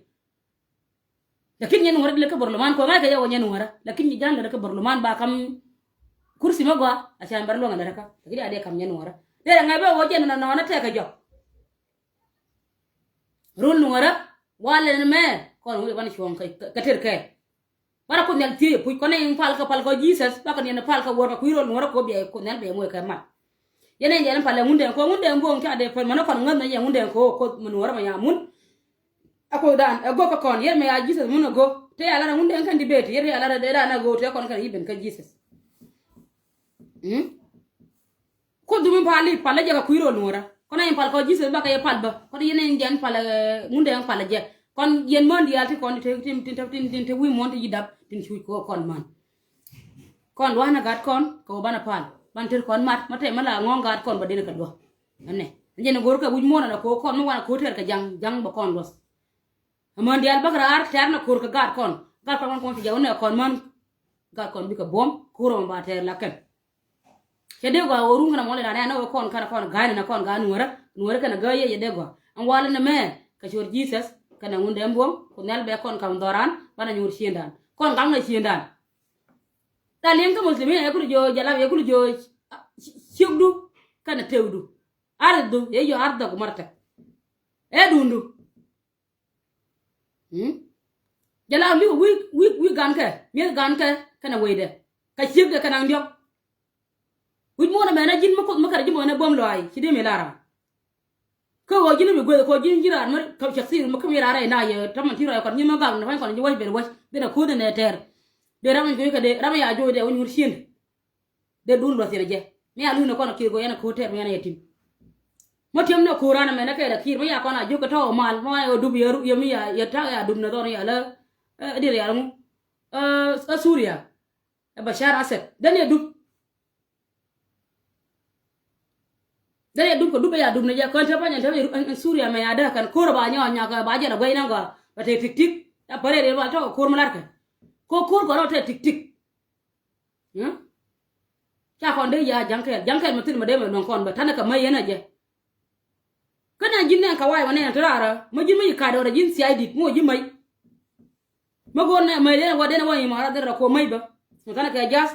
Lakin nyɛn wärä di lät kä barlaman ko ŋa̱c kɛ yɛ wä nyɛn wärä. Lakin nyi ja̱a̱n lät kä barlaman ba kam kursi mɛ gɔaa. A ca mɛr luɔ̱ŋ a lät kä lakin a dee kam nyɛn wärä. Derɛ ŋa̱c bɛ wä jɛ nɔnɔ nɔnɔ tɛk kɛ jɔk. Run nuɔrä walɛ ni mɛ kɔn wi̱i̱ ban cuɔ̱ŋ kɛ ter kɛ. Bara Kuoth Nhial thiec puc kɔn in pal kɛ pal kɛ Jesus bakɛ niɛn pal kɛ wuɔr kɛ kui̱ rol nuɔrä kɛ biɛ Kuoth Nhial bɛ muɔc kɛ mal. Yɛn in jɛn pal ɛ Ŋundɛn kɛ Ŋundɛn buɔ̱ŋ ca dee pal mɛn kɔn ŋäth na yɛ Ŋundɛn kɛ kɛ mɛ nuɔrä mɛ ya mun. A Kuoth dan ɛ gok kɛ kɔn yɛn mɛ ya Jesus mun ɛ gok te ya lar ɛ Ŋundɛn kɛn debate yɛn te ya lar ɛ dee dan ɛ gok te kɔn kɛn iben kɛ Jesus. Kuoth dumi pal i̱ pal jɛ kɛ kui̱ rol nuɔrä kɔn in pal kɔ Jesus bakɛ yɛ pal bä kɔn yɛn in jɛn pal Ŋundɛn pal jɛ kɔn yɛn män diaal ti kɔn tin tin tin tin wi̱i̱ muɔ̱n ti yi dap tin cuc kɔ kɔn män. Kɔn lua̱a̱n a gat kɔn kɛ wä banɛ pal ban ter kɔn mat ma tɛm ma la ŋɔ̱ŋ gat kɔn bä den kɛ duɔ̱. Ɛnɛ jɛn in go̱r kɛ wi̱c muɔ̱n ɛn a ko̱ kɔn mi wan a ko̱ tɛr kɛ ja̱ŋ ja̱ŋ bä kɔn luɔth. Män diaal bäk raar tɛ̈r nɛ ko̱r kɛ gaat kɔn. Gaat kɔn kɔn kɔn ti jɛ wä nɛ kɔn män. Gaat kɔn bikɛ buɔ̱m ko̱r ɔmɔ ba tɛɛr la kɛn. Cɛ dee gɔaa ɣöö ruŋ kɛn a mɔl ilan ɛn ɣöö kɔn kɛn kɔn ga̱a̱n ɛn kɔn ga̱a̱n nuɔ̱rä nuɔ̱rä kɛn a gääyɛ yɛ dee gɔaa. Ɛn walɛ nɛ mɛ kɛ cor Jesus kɛn a Ŋundɛn buɔ̱m Kuoth Nhial bɛ kɔn kam dhɔran banɛ nyuur ciëndan kɔn gaŋ nɛ ciëndan. Dal yɛn kä muslimin ɛ kul jiö jalab ɛ kul jiö ciökdu kɛn a tëkdu. Ardhu yɛ jiö ardhak martak. Ɛ dundu. Jɛ la mi wi̱i̱ wi̱i̱ wi̱i̱ gankɛ mi̱eth gankɛ kɛnɛ wecdɛ kɛ ciekdɛ kɛnɛ diɔ̱k. Wi̱c muɔ̱ɔ̱n ɛmɛ na ji̱n mi kuoth mi kɛnɛ ji̱ mɔnɛ buɔ̱m lɔaac ci dee mi la ram. Kä ɣöö ji̱n mi gueth kɛ ɣöö ji̱n ji̱ raan mi käp cɛ thil mi käp mi raan rɛy na yɛ tɔmɔ ti rɔy kɔn ji̱n mi gak ni fany kɔn ji̱ wäc ben wäc ben a ko̱th ɛnɛ tɛɛr. Dee ram mi juɔc kɛ dee ram mi ya juɔc dee wä nyuur cieŋ. Dee duun luɔth yɛn jɛ mi a luun kɔn kiir kɔ yɛn a ko̱r tɛɛr mi yɛn a yɛ tim. Mɔ tiɛm ni ko̱r an mɛn kɛ la kiir mi ya kɔn a jiök kɛ tɔɔ mal mɔ a yɛ dup yɛ mi ya yɛ ta̱a̱ ya dup ni dhɔr ya la. Dir ya ŋu ɛ Suria ɛ Bashar Assad den yɛ dup. Den yɛ dup kɛ dup ya dup ni jɛ kɔn te panyɛ te Suria mɛ ya dee kɛn ko̱r ba nyɔ nyɔ kɛ ba jɛ la guɛy ni gɔaa ba te tik tik. Ya pare ri ba tɔɔ ko̱r mi lar kɛ ko ko̱r gɔrɔ te tik tik. Ca kɔn dee ya ja̱ŋ kɛɛl ja̱ŋ kɛɛl mi thil mi dee mɛ luɔ̱ŋ kɔn bä ta̱nɛ kɛ mäc yɛn a jɛ. Kä nɛn ji̱n nɛn kɛ wa̱i̱ mɛ nɛn ti raarä mi ji̱n mi ci ka̱a̱t ɣöö rɛ ji̱n thia̱a̱c di̱t mi wä ji̱ mäc. Mi go̱o̱r nɛ mäc dee nɛ wä dee nɛ wä imarat dee rɛ kuɔ mäc bä. Ta̱nɛ kɛ ja̱th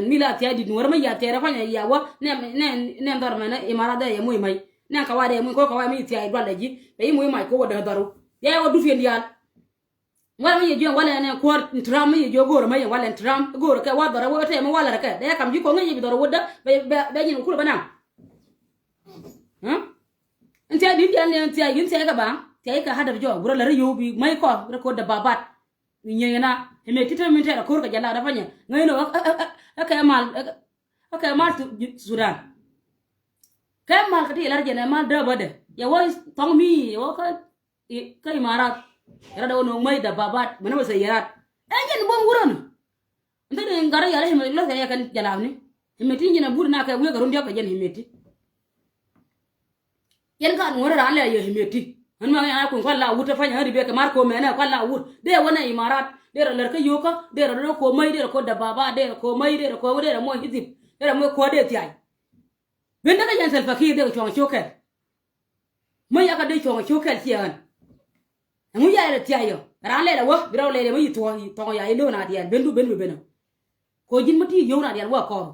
mi la thia̱a̱c di̱t nuɔ̱ɔ̱rä mi ya thia̱a̱c rɛ kuanyɛ ya wä nɛ nɛ nɛ dhɔr mɛn imarat dee yɛ muc mäc. Nɛn kɛ wa̱i̱ dee muc ko̱r kɛ wa̱i̱ mi ci thia̱a̱c dual dɛ ji̱ bɛ ji̱ muc mac ko̱r wä dee dhɔru. Yɛ yɛ wä dup yɛn diaal. Ŋuɔ̱t mi yɛ jiök walɛ ɛn ɛ kuäär Trump mi yɛ jiök go̱o̱rä mi yɛ walɛ ɛn Trump go̱o̱rä kɛ wa dhɔrɛ wä tɛmɛ walɛ rɛ kɛ dee kam ji̱ ko̱ŋ ŋäc yɛ bi dhɔrɛ wä dä bɛ bɛ bɛ nyin kulɛ bä naŋ. Ɛn thia̱a̱c di̱t diaal ni ɛn thia̱a̱c in thia̱a̱c kɛ baŋ thia̱a̱c kɛ hadap jɔɔk bi rɔ lɛ ri yio̱w bi mäc kɔ rɛ ko̱r dɛ babat. Nyieny ɛna ɛmɛ ti̱t mi tɛɛr ɛ ko̱r kɛ jɛ lat ɛ panyɛ ŋäc ni ɛ kɛ mal ɛ kɛ mal Sudan. Kɛ mal kɛ ti yɛ lat jɛ nɛ mal dääbädɛ yɛ wä thɔŋ mi yɛ wä kä Kä imarat. Yɛrɛ dɛ wä no̱o̱ŋ mäc dɛ babat mɛnɛ wä sɛ yɛrat. Ɛn jɛn buɔ̱m wurän. Ntä ni gat rɔ yal himeti lɔth kɛ yɛ kɛn jalabni. Himeti jɛn a but na kɛ wiek kɛ run diɔk kɛ jɛn himeti. Yɛn gat ŋuɔ̱rä ran lɛ yɛ himeti. Ɣän mɛ ɣän a kuny kuan la wut tä pany ɣän ri bek kɛ mar ko̱o̱m mɛnɛ kuan la wut dee wä nɛ imarat dee rɔ lär kä yo̱o̱kä dee rɔ dee rɔ ko̱o̱m mäc dee rɔ ko̱o̱m dɛ babat dee rɔ ko̱o̱m mäc dee rɔ ko̱o̱m dee rɔ moc Egypt dee rɔ moc kuäär dee thiac. Ben dee kä yɛn Salva Kiir dee kɛ cuɔ̱ŋ cio̱k kɛl. Mä yakä dee cuɔ̱ŋ cio̱k kɛl ciɛ ɣän. Ɛŋu ya ilɛ thiac yɔ raan lɛl ɛ wä bi rɛw lɛl yɛ mä yi thuɔ̱ɔ̱ yi thɔŋ ya ilo̱o̱n a diɛɛl ben du ben bi ben ɔ. Ko̱ ji̱n mä ti yio̱w na diɛɛl wä kɔɔru.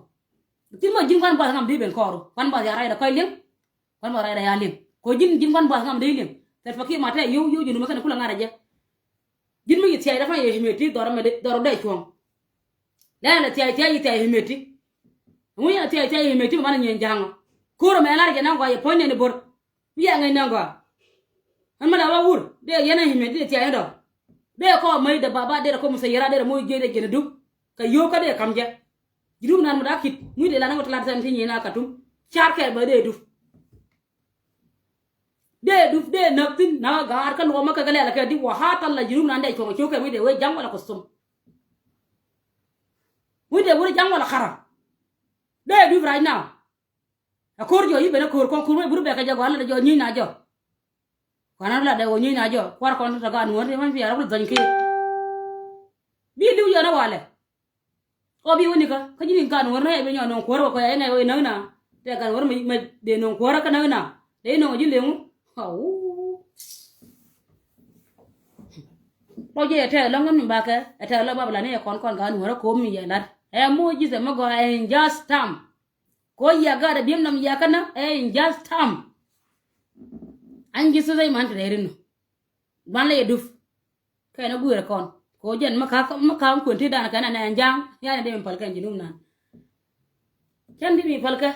Ti mä ji̱n kuan buath ŋam dee ben kɔɔru kuan buath ya rɛy dɛ kɔc liŋ. Kuan buath rɛy dɛ ya liŋ ko̱ ji̱n ji̱n kuan buath ŋam dee liŋ. Thɛl pakiɛ ma tɛ yio̱w yio̱w ji̱n du mä kɛn kulɛ ŋa̱t ɛ jɛ. Ji̱n mi yi thiac dɛ pa̱ny yɛ himeti dhɔr ɛmɛ dhɔr dee cuɔ̱ŋ. Lɛn lɛ thiac thiac yi thiac himeti. Ŋu yɛn thiac thiac yi himeti mi banɛ nyieny ja̱a̱ŋɔ. Ko̱r ɛmɛ lar jɛ naŋ gɔaa yɛ puɔ̱ny nɛn ibo̱r. Mi yɛ ŋäc naŋ gɔaa. Ɛn mi la wä wur dee yɛn ɛ himeti dee thiac ni dɔ̱r. Dee kɔ mäc dee baba dee rɛ kɔ musayira dee rɛ moc jiec dee jiɛn idup. Kɛ yio̱o̱k kä dee ka̱m jɛ. Ji̱ dup nan mi da̱a̱ kit muc dee la naŋ wä ti lat thɛm ti nyieny na Katum. Car kɛɛl bä dee dup. Dee duf dee näk thi̱n na kä gaat kä luɔmä kɛ kɛ lɛl kɛ di wä ha̱a̱t thal la ji̱ rum nan dee cuɔ̱ŋ cio̱k kɛ mi dee wee ja̱ŋ wala kusum. Mi dee wee ja̱ŋ wala kara. Dee duf right now. A ko̱r jɔ̱ i̱ ben a ko̱r kɔn ko̱r mi bur bɛk kɛ jɛ gɔaa la dee jɔ̱ nyieeny na jɔ̱. Kɔn a la dee wä nyieeny na jɔ̱ kuar kɔn tɔ̱ gaat nuɔ̱ɔ̱r ti man piɛɛr a wul dhɔny kiɛ. Bi li̱w yɛn a walɛ. Ɔ bi wä nikä kä ji̱ ni gaat nuɔ̱ɔ̱r na yɛ bi nyɔk nuɔ̱ɔ̱ŋ kuäärä wä kɔ yɛ nɛ wä inäk na. Tɛ gaat nuɔ̱ɔ̱r mɛ dee nuɔ̱ɔ̱ŋ kuäärä kä näk na dee inɔ̱ɔ̱ŋ ji̱ leŋu. Aw. Lɔ jɛ yɛ tɛth lɔ̱ŋ ŋäm ni bakɛ ɛ tɛth lɔ Babilani yɛ kɔn kɔn gaat nuɔ̱ɔ̱rä ko̱o̱m mi yɛ lat ɛ moc ji̱ thɛ mi gɔaa ɛ in just time. Ko yia gat a bi̱em nam yia kä na ɛ in just time. An ji̱ thothe iman ti rɛri nu. Duan lɛ yɛ dup. Kɛn a gui̱rɛ kɔn ko jɛn mi ka̱ mi ka̱ kuën ti dan kɛn a nɛ ɛn ja̱a̱ŋ. Yan a dee mi päl kɛn ji̱ num nan. Cɛn ti mi päl kɛ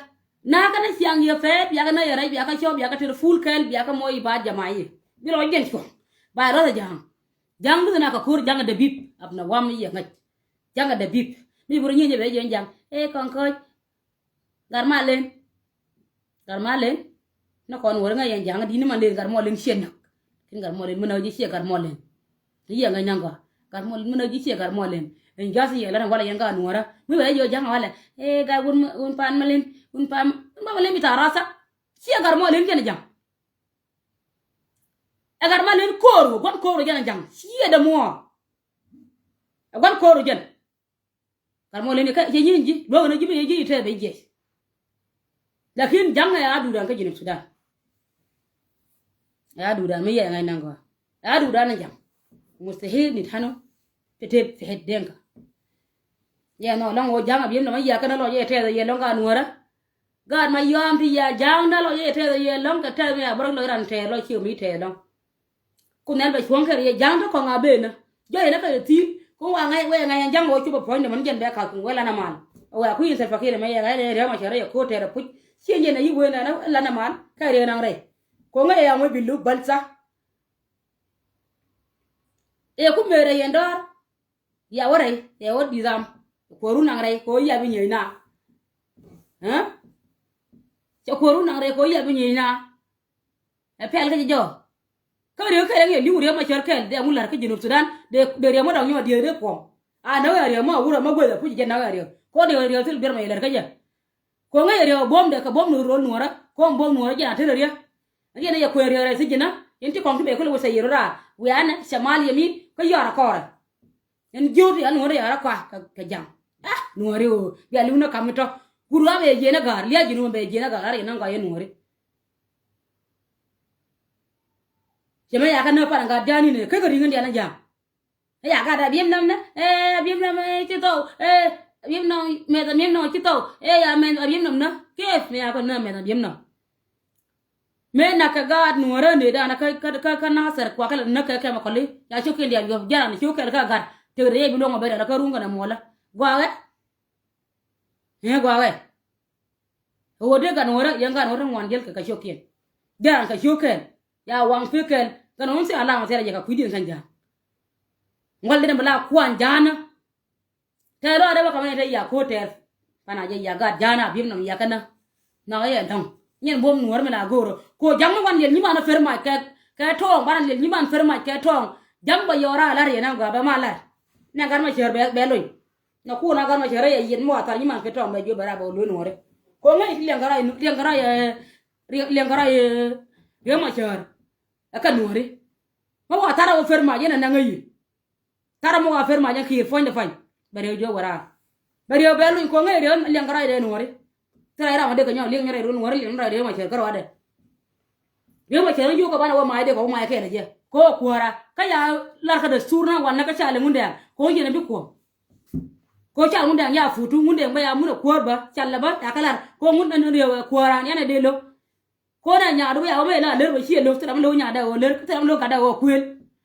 na kä na ciaŋ yɛ pɛɛ bia kä na yɛ rɛc bia kä cɔp bia kä ter full kɛl bia kä mɔc i̱ ba jama i̱ bi rɔ jɛn cuɔ̱ŋ. Ba rɔ ja̱a̱ŋ. Ja̱a̱ŋ bi thina kɛ ko̱r ja̱a̱ŋ a dee bip. Ap na wam i̱ yɛ ŋäc. Ja̱a̱ŋ a dee bip mi bi rɔ nyieny jɛ bɛ jɛn ja̱a̱ŋ. Ɛ kɔn käc. Gat Malen. Gat Malen. Ni kɔn wä ri ŋäc yɛn ja̱a̱ŋ di ni Malen Gat Malen ciɛ näk. Kin Gat Malen mi näk ji̱ ciɛ Gat Malen. Ni yɛ ŋäc naŋ gɔaa Gat Malen mi näk ji̱ ciɛ Gat Malen. Ɛn ja̱a̱th yɛ lät ɛn walɛ yɛn Gat Nuɔ̱ɔ̱rä mi wee jiök ja̱a̱ŋ walɛ. Ee Gat wun wun pan Malen wun pan wun pan Malen mi ta̱a̱ rath thak. Ciɛ Gat Malen jɛn ja̱a̱ŋ. Ɛ Gat Malen ko̱o̱r wä gua̱n ko̱o̱r wä jɛn ja̱a̱ŋ ciɛ dämuɔɔr. Ɛ gua̱n ko̱o̱r wä jɛn. Gat Malen ikä cɛ nyieny ji̱ luäk ni ji̱ mi yɛ ji̱ itɛth bɛ jiɛc. Lakin ja̱ŋ ɛ a dudan kä Junub Sudan. Ɛ a dudan mi yɛ ŋa̱c naŋ gɔaa ɛ a dudan ni ja̱ŋ. Mustahil nit hanu ti tep fi het Denka. Yɛ nɔ laŋ wä ja̱ŋ a bi̱em nɔmɔ yɛ kɛn a lɔc yɛ tɛth yɛ lɔŋ ka nuɔrä. Gaat ma yɔam ti yɛ ja̱a̱ŋ dal ɔ yɛ tɛth yɛ lɔ̱ŋ kɛ tɛth mi a bärä lɔc ran tɛth lɔc ciɛ mi tɛth lɔ̱ŋ. Kun nhial bɛ cuɔ̱ŋ kɛ rɛ yɛ ja̱a̱ŋ ti kɔŋ a ben nä jɔyɛ nä kɛ rɛ thi̱i̱n kun wa ŋa̱c wɛ ŋa̱c ɛn ja̱ŋ wä cupɛ puɔ̱ny dämän jɛn bɛ ka̱th kun wɛ lan amal. Ɛ wɛ a kui̱ in Salva Kiir mɛ yɛ ŋa̱c rɛ Riek Machar rɛ yɛ ko̱o̱t tɛth rɛ puc ciɛ jɛn a yi̱k wee nɛ lan amal kɛ rɛ naŋ rɛ. Kun ŋäc ɛ yaŋ wä bi luk bäl tha. Ɛ ku mëë rɛ yɛn dɔ̱r. Ya wä rɛy ya wä di̱t ram. Kuɔru naŋ rɛy kɛ wä ya bi nyieny na. Cɛ kuɔru naŋ rɛy kɛ wä ya bi nyieny na. Ɛ pɛl kä jɛ jɔɔk. Kä riek kɛl ɛŋ yɛ li̱w riek ma cär kɛl dee ŋu la̱r kä Junub Sudan dee riek ma dɔŋ nyɔk dieth dee kuɔm. A näk ɛ riek ma wurɛ ma gueth ɛ puc jɛ näk ɛ riek kɔ dee riek thil biɛr ma yɛ la̱r kä jɛ. Kɔ ŋäc ɛ riek ɛ buɔ̱m dee kɛ buɔ̱m ni rol nuɔrä kɔm buɔ̱m nuɔrä jɛn a tër ɛ riek. Yɛn ɛ yɛ kuɛn riek rɛy thi̱n ji̱n na yɛn ti kɔŋ ti bɛ kulɛ wä sɛ yɛr raa wianɛ cɛ mal yɛ mi kä yɔr a kɔrɛ. Ɛn jiöt ya nuɔ̱ɔ̱ri ya rɔ kɔa kɛ ja̱ŋ. Ah nuɔ̱ɔ̱ri ɣöö bia li̱w ni kam mi tɔ̱. Kur ɣä bɛ jiɛn ɛ ga̱a̱r lia̱a̱ ji̱n ɣöö bɛ jiɛn ɛ ga̱a̱r a riɛn naŋ gɔaa yɛ nuɔ̱ɔ̱ri. Cɛ mɛ ya kä nä pan gat ja̱a̱n in ɛ kä kɛ ri̱ŋ in dian ɛ ja̱a̱ŋ. Ɛ ya gat a biɛm nam nä ɛ a biɛm nam ɛ ci thɔw ɛ a biɛm nam mɛth a biɛm nam ci thɔw ɛ ya mɛth a biɛm nam nä kɛɛp mɛ ya kɔ nä mɛth a biɛm nam. Mëë nak kɛ gaat nuɔ̱ɔ̱rä nëëdan kä kä kä Nathɛr kuakä lɛ näk kɛ kɛmɛ kɔli ya cio̱k kiɛn diaal yuɔ̱p jaran cio̱k kɛl kä gat. Tëk rɛy bi luɔ̱ŋ ɔ ben rɛl kä ruŋ kɛnɛ muɔlä gua̱a̱kɛ. Ëë gua̱a̱kɛ. Ɣöö dee gat nuɔ̱ɔ̱rä yɛn gat nuɔ̱ɔ̱rä ŋuan diɛl kɛ kɛ cio̱k kiɛn. Jaran kɛ cio̱k kɛl ya waŋ pek kɛl kɛn ɣöö thil a lam a thil a yɛ kɛ kui̱diɛn kɛn ja̱a̱n. Ŋual dee ni bi la kuan ja̱a̱nä. Tɛth lɔaadɛ bä kamɛ ni te ya ko̱o̱t tɛth. Pana jɛ ya gat ja̱a̱n a bi̱em nɔm ya känä. Nhɔk yɛ lɔ̱ŋ nyɛn buɔ̱m nuɔ̱ɔ̱r mi la go̱o̱rä ko̱o̱t ja̱ŋ mi wan liɛl nyiman a per mac kɛ kɛ tɔɔŋ ban liɛl nyiman per mac kɛ tɔɔŋ. Ja̱ŋ bɛ yɔɔr a la̱r yɛn a gɔaa bɛ ma la̱r. Nɛ gat ma cäär bɛ bɛ lony. Nɛ kuɔn a gat ma cäär rɛy a yiɛt mi wa thar nyiman per tɔɔŋ bɛ jiöp bɛ ra bɛ wä lo̱c nuɔ̱ɔ̱ri. Ko̱o̱ŋ ŋäc liɛŋ kɛ ray liɛŋ kɛ ray liɛŋ kɛ ray riɛm ma cäär. Ɛ kɛ nuɔ̱ɔ̱ri. Mi wa thar a wä per mac yɛn a nɛŋ ɛ yi. Thar mɔ wa per mac ɛn ki̱i̱r puɔ̱nydɛ pa̱ny. Bɛ riɛw jiök wä raar. Bɛ riɛw bɛ luny ko̱ŋ ɛ riɛw liɛŋ kɛ rac rɛy nuɔ̱ɔ̱ri. Thil rac ram a dee kɛ nyɔk liɛŋ rɛy nuɔ̱ɔ̱ri liɛŋ rac riɛw ma cär kärɔadɛ. Riɛw ma cär ni jiök kɛ banɛ wä mac dee kɛ wä mac kɛɛl ɛ jɛ. Kɛ wä kuäärä kä ya lar kä dɛ sur na wanɛ kä ca liɛŋ wundɛɛŋ. Kɛ wä jiɛn ɛ bi kuɔ̱m. Kɛ wä ca liɛŋ wundɛɛŋ ya putu wundɛɛŋ bä ya mun ɛ kuäär bä ca lɛ bä ya kɛ lar kɛ wä ŋun ɛn riɛw ɛ kuäärä ni ɛn ɛ dee lo̱k. Kɛ wä nɛ nyaadu bä ya wä mɛ la lär bä ciɛ lo̱k thil ram lo̱k nyaadɛ wä lär thil ram lo̱k gatdɛ wä kuël.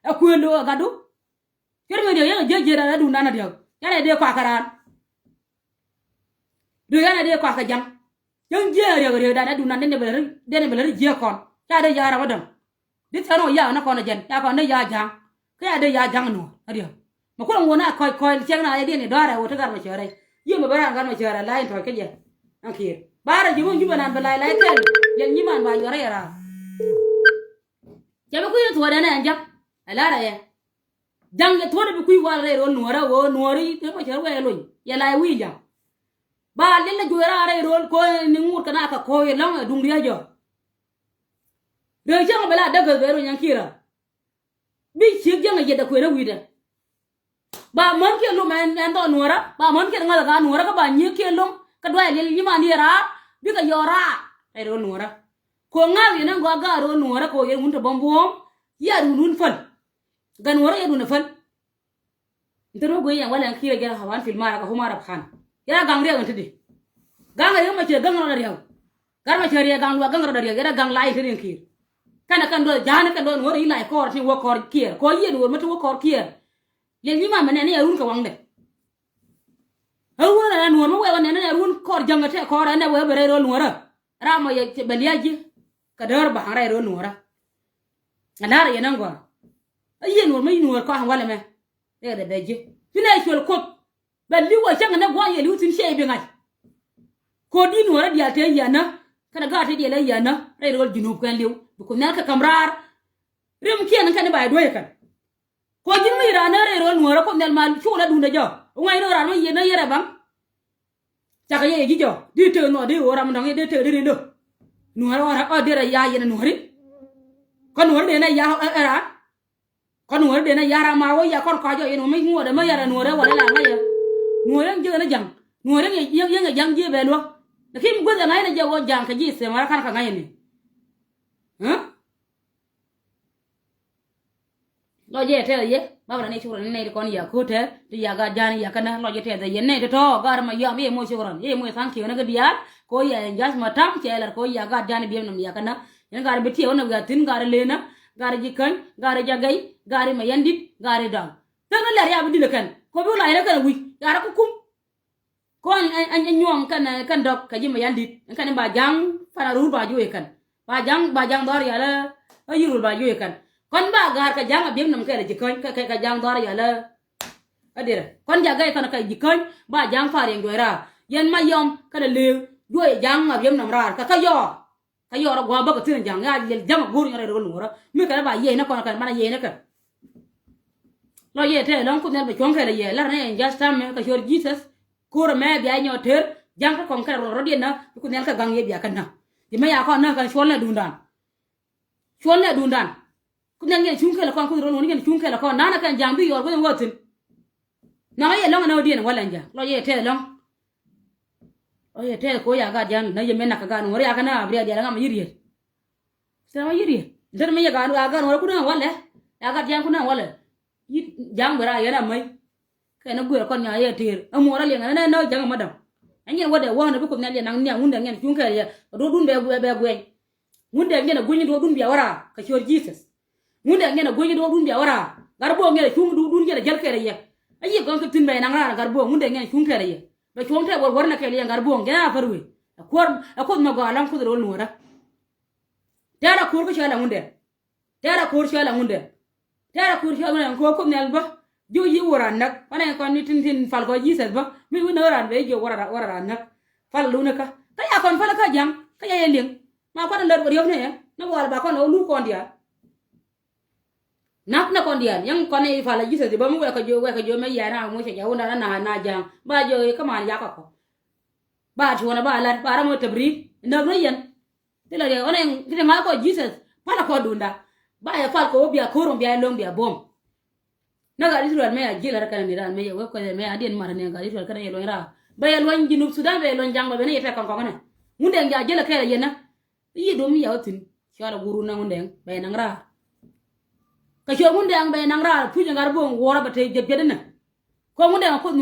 Ɛ kuël lo̱k ɛ gatdu. Cuɛr mi riɛk yɛn a jiäk jiɛk raan ɛ duundan a riɛk. Yɛn a dee kuakä raan. Riɛk yɛn a dee kuakä ja̱ŋ. Cäŋ jiɛɛn riɛk riɛkdan ɛ duundan den bɛ lät den bɛ lät jiɛɛk kɔn. Ca dee ya̱a̱ ram ɛ däŋ. Di thɛn ɔ ya̱a̱ ni kɔn ɛ jɛn ca kɔn dee ya̱a̱ ja̱ŋ. Kä ca dee ya̱a̱ ja̱ŋ nuɔ̱ɔ̱r a riɛk. Mɛ kulɛ ŋuɔ̱n a kɔc kɔc cɛŋ na yɛ diɛn i̱ dɔ̱a̱rɛ wä ti gat mɛ cäärɛ. Yiëë mɛ bä raan gat mɛ cäärɛ la in tɔ̱ɔ̱c kä jɛ. Ɛn kiɛɛr ba rɛ ji̱ wä ji̱ bɛ naan bɛ lac lac kɛl yɛn nyiman ba yuɔrä yɛ raar. Cɛ bi kui̱ ni thuɔ̱ɔ̱dɛ nɛ ɛn ja̱ŋ. Ɛ la̱rɛ yɛ. Ja̱ŋ yɛ thuɔ̱ɔ̱dɛ bi kui̱ wal rɛy ro̱l nuɔ̱ɔ̱rä ɣöö nuɔ̱ɔ̱ri ɛ mɔ cɛ rɛ wɛɛ lony. Yɛ la ɛ wi̱i̱ ja̱ŋ. Ba liɛl ni juɔ̱ɔ̱rä rɛy ro̱l ko̱ ni ŋut kɛ na kɛ ko̱o̱k yɛ lɔ̱ŋ ɛ duŋ ria̱c jɔ̱ɔ̱r. Rɛy cäŋ bɛ la däk ɛ bɛ ro̱l nyaŋ ki̱i̱rä. Bi ciek jäŋ a yiet a kuëë rä wi̱i̱dɛ. Ba män kiɛ lom ɛn ɛn dhɔ nuɔ̱ɔ̱rä ba män kiɛ ŋa̱th a gaa nuɔ̱ɔ̱rä kä ba nyiek kiɛ lom kä duay liɛl nyiman yɛ raar bikɛ yɔɔk raar. Rɛy ro̱o̱l nuɔ̱ɔ̱rä ko̱ ŋa̱th yɛn ɛn gɔaa gaat ro̱o̱l nuɔ̱ɔ̱rä ko̱ yɛn wun te bäm buɔ̱ɔ̱m. Yɛ run wun päl. Gat nuɔ̱ɔ̱rä yɛ run ɛ päl. Nte ruɔ̱k guiy yɛn walɛ ɛn ki̱i̱rɛ jɛn hawan fil mara kɛ humara pan. Yɛn a gaŋ riɛk ɛn te di. Gaŋ a yɛ mɔ cɛ gaŋ rɔ riɛk. Gat mɔ cɛ riɛk gaŋ luak gaŋ rɔ riɛk yɛn a gaŋ lay ɛn te di ɛn ki̱i̱r. Kɛnɛ kɛn duɔth ja̱a̱n kɛn duɔth nuɔ̱ɔ̱rä i̱ lay kɔɔr ti wä kɔɔr kiɛɛr kɔ yiëë nuɔ̱ɔ̱r mɛ ti wä kɔɔr kiɛɛr. Liɛl nyi ma mɛ nɛn ni a run kɛ waŋdɛ. A run a nuɔ̱ɔ̱r mi wɛɛk ɔ nɛn ni a run kɔɔr jäŋ ɛ tɛ kɔɔr ɛn ɛ wee bɛ rɛy ro̱l nuɔ̱ɔ̱rä. Ram mɔ yɛ bɛ lia̱c ji̱ kɛ däär ba̱a̱ŋ rɛy ro̱l nuɔ̱ɔ̱rä. Ɛ la̱r yɛn ɛn gɔaa. A yiëë nuɔ̱ɔ̱r mi nuɔ̱ɔ̱r kɔaŋ walɛ mɛ. Rɛy dɛ bɛ ji̱ ci nɛ cuɛl kuoth. Bɛ li̱w a cäŋ ni gua̱a̱n yɛ li̱w thi̱n ciɛ i̱ bi ŋa̱c. Ko̱r di nuɔ̱ɔ̱rä diaal tëë yɛn nä kɛnɛ gaat tëë diaal ɛ yɛn nä rɛy ro̱l ji̱ nuɔ̱ɔ̱r kuɛn li̱w bi kuoth nhial kɛ ka̱m raar. Rim kiɛn kɛn i̱ ba i̱ duäc ɛ kɛn. Kuɔth ji̱n mi raanä rɛy ro̱l nuɔ̱ɔ̱rä Kuoth Nhial mal cukɛ la duundɛ jɔk. Ŋuɛ̈ni raan mi yiëë nä yɛrɛ baŋ. Cakɛ yɛ yɛ ji̱ jɔk di tëk nhɔk di ɣöö ram mi dɔ̱ŋ yɛ dee tëk di rin dö. Nuɔ̱ɔ̱rä ɣɔn ɔ derɛ ya yɛn nuɔ̱ɔ̱ri. Kä nuɔ̱ɔ̱ri dee nɛ ya ɛ raan. Kä nuɔ̱ɔ̱ri dee nɛ ya ram ma wä ya kɔn kɔc jɔk yɛn wä mi ŋuɔ̱ɔ̱dɛ mi yɛrɛ nuɔ̱ɔ̱rɛ wä ni la ŋäcɛ. Nuɔ̱ɔ̱ri yɛn ji̱ ɣän ja̱ŋ nuɔ̱ɔ̱ri yɛn yɛn ja̱ŋ ji̱ bɛ luäk. Lakin mi guäth ɛ ŋa̱cnɛ jɛ wä ja̱ŋ kɛ ji̱ thɛmɛ wä ka̱n kɛ ŋa̱cnɛ. Lɔc jɛ tɛth yɛ bak rani cuk rani nɛy ti kɔn ya ko̱tɛ ti ya gat jani ya kɛnä lɔc jɛ tɛth yɛ nɛy ti tɔ̱ gar ma yɔam yɛ moc cuk rani yɛ moc thaŋ kiɛwä ni kä diaal. Ko ya in ja̱th ma tam cɛ lar ko ya gat jani biɛm nam ya kɛnä. Yɛn gar bi tiɛwä ni wiathin gar lenä gar ji̱ käny gar jagɛy gar ma yɛn dit gar daw. Thäk ni lɛr ya bi dilɛ kɛn ko bi lac ni kɛn wi̱c ya rɔ kä kum. Kɔn ɛn nyuɔ̱ŋ kɛn kɛn dɔk kɛ ji̱ mɛ yan di̱t kɛn ba ja̱ŋ. Pan a rur ba juɔy kɛn ba ja̱ŋ ba ja̱ŋ dhɔr yalä. A yirul ba juɔy kɛn kɔn ba ga̱a̱r kɛ ja̱ŋ a biɛk nɔm kɛl ji̱ käny kɛ kɛ ja̱ŋ dhɔr yalä. A dirɛ kɔn ja̱ gɛy kɔn kɛ ji̱ käny ba ja̱ŋ par yɛn juɔy raar. Yɛn ma yɔm kɛn a lëë juɔy ja̱ŋ a biɛk nɔm raar kɛ kä yɔɔr. Kä yɔɔr a gua̱a̱ bäkɛ thi̱n ja̱ŋ ya liɛl ja̱ŋ a go̱o̱r nyɔr rɛy rɛw nuɔ̱ɔ̱rä mi kɛn a ba yiɛy ni kɔn kɛn banɛ yiɛy ni kɛn. Lɔ yɛ tɛth ɛlɔ̱ŋ Kuoth Nhial bɛ cuɔ̱ŋ kɛɛl ɛ yɛ lar nɛ ɛn ja̱th ta̱mɛ kɛ cuɔr Jesus. Ko̱r ɛmɛ bia nyɔɔt tër ja̱ŋ kä kɔŋ kɛn rɔl rɔ̱diɛn na bi Kuoth Nhial kɛ gaŋ yɛ bia kɛn na. Yɛ mɛ ya kɔn na kɛn cuɔl nɛ duundan. Cuɔl nɛ duundan. Kuoth Nhial yɛn cuŋ kɛɛl ɛ kɔn Kuoth rɔl ŋun yɛn cuŋ kɛɛl ɛ kɔn nanɛ kɛn ja̱ŋ bi yɔɔr Kuoth Nhial wä thi̱n. Naŋ a yɛ lɔ̱ŋ ɛn ɣöö diɛn walɛ ɛn ja̱ŋ lɔ yɛ tɛth ɛlɔ̱ŋ. Ɔ yɛ tɛth ko ya gat jan na yɛ mɛ nak kä gat nuɔ̱ɔ̱r ya kä na abria dial ŋa ma yi̱ riet. Sɛ ma yi̱ riet. Dɛr mi yɛ gat gat nuɔ̱ɔ̱r kun na walɛ. Ya gat jan kun na walɛ. Yi̱ ja̱ŋ bɛ ra yɛn a mäy. Kɛ na guer kɔn nya yɛ tëër a muɔɔr a liɛŋ ɛn ɛn na ja̱ŋ ma dɔ̱ŋ. Ɛn yɛn wädɛ wäänä bi Kuoth Nhial yɛ naŋ niaŋ wundɛ ŋɛn cuŋ kɛɛl yɛ. Duɔ̱ɔ̱dun bɛ guɛ bɛ guɛny. Ŋundɛ ŋiɛn a gui̱ny duɔ̱ɔ̱dun bia wä raar kɛ cuɔ̱r Jesus. Ŋundɛ ŋiɛn a gui̱ny duɔ̱ɔ̱dun bia wä raar gat bo̱o̱ŋ ŋiɛn a cuŋ duɔ̱ɔ̱dun ŋiɛn a jäl kɛɛl a yɛ. A yiëë gɔ̱ŋ kɛ thi̱n bɛ yɛ naŋ raar gat bo̱o̱ŋ ŋundɛ ŋiɛn a cuŋ kɛɛl a yɛ. Bɛ cuɔ̱ŋ tɛk wär wär nɛ kɛɛl a yɛ gat bo̱o̱ŋ jɛn a pär wëë. Ɛ kuɔr ɛ Kuoth mɛ gɔaa ɛlɔ̱ŋ Kuoth ro̱l nuɔ̱ɔ̱rä. Tɛɛr a ko̱r kä cɔal a ŋundɛ. Tɛɛr a ko̱r cɔal a ŋundɛ. Tɛɛr a ko̱r cɔal a ŋundɛ kɛ Kuoth Nhial bä. Jiök yiëë wä raan näk wanɛ kɔn ni tin tin pal kɔ Jesus bä mi wi̱n ɛ ɣän raan bɛ jiök wä raan näk. Pal luni kä kä ya kɔn pal kä ja̱ŋ kä ya yɛ liŋ. Ma kuan lät riöp ni ɛ ni wal ba kɔn ɛ wä luk kɔn diaal. Nath ni kɔn diaal yäŋ kɔn i̱ pal a Jesus i̱ bä mi wɛkɛ jiö wɛkɛ jiö mɛ yɛn a ŋucɛ jɛ wunda na na ja̱a̱ŋ ba jiö i̱ kä man yakä kɔ. Ba tuɔnɛ ba lat ba ram wä tɛp ri̱i̱t näk ni yɛn. Thilɛ riɛk ɣän i̱ ti ŋa̱th kɔ Jesus pal a kɔ dunda. Ba yɛ pal kɔ wä bia ko̱r ŋ bia lo̱ŋ bia buɔ̱m. Nä gat Israel mɛ a ji̱ lat kɛn ni ran mɛ yɛ wee kuɛth mɛ a diɛn mar ni gat Israel kɛn yɛ luɔny raa bɛ yɛ luɔny Jinub Sudan bɛ yɛ luɔny ja̱ŋ bɛ ben yɛ tɛk kɔn kɔn nɛ. Ŋundɛŋ ja jiɛl kɛɛl yɛn nä. I̱ yi dom i̱ ya wä thi̱n cɔal a guur wun naŋ Ŋundɛŋ bɛ yɛ naŋ raar. Kɛ cɔal Ŋundɛŋ bɛ yɛ naŋ raar puc in gat bo̱o̱ŋ wuɔrä bɛ te jiɛp jiɛt inɛ. Kɔ Ŋundɛŋ a kuoth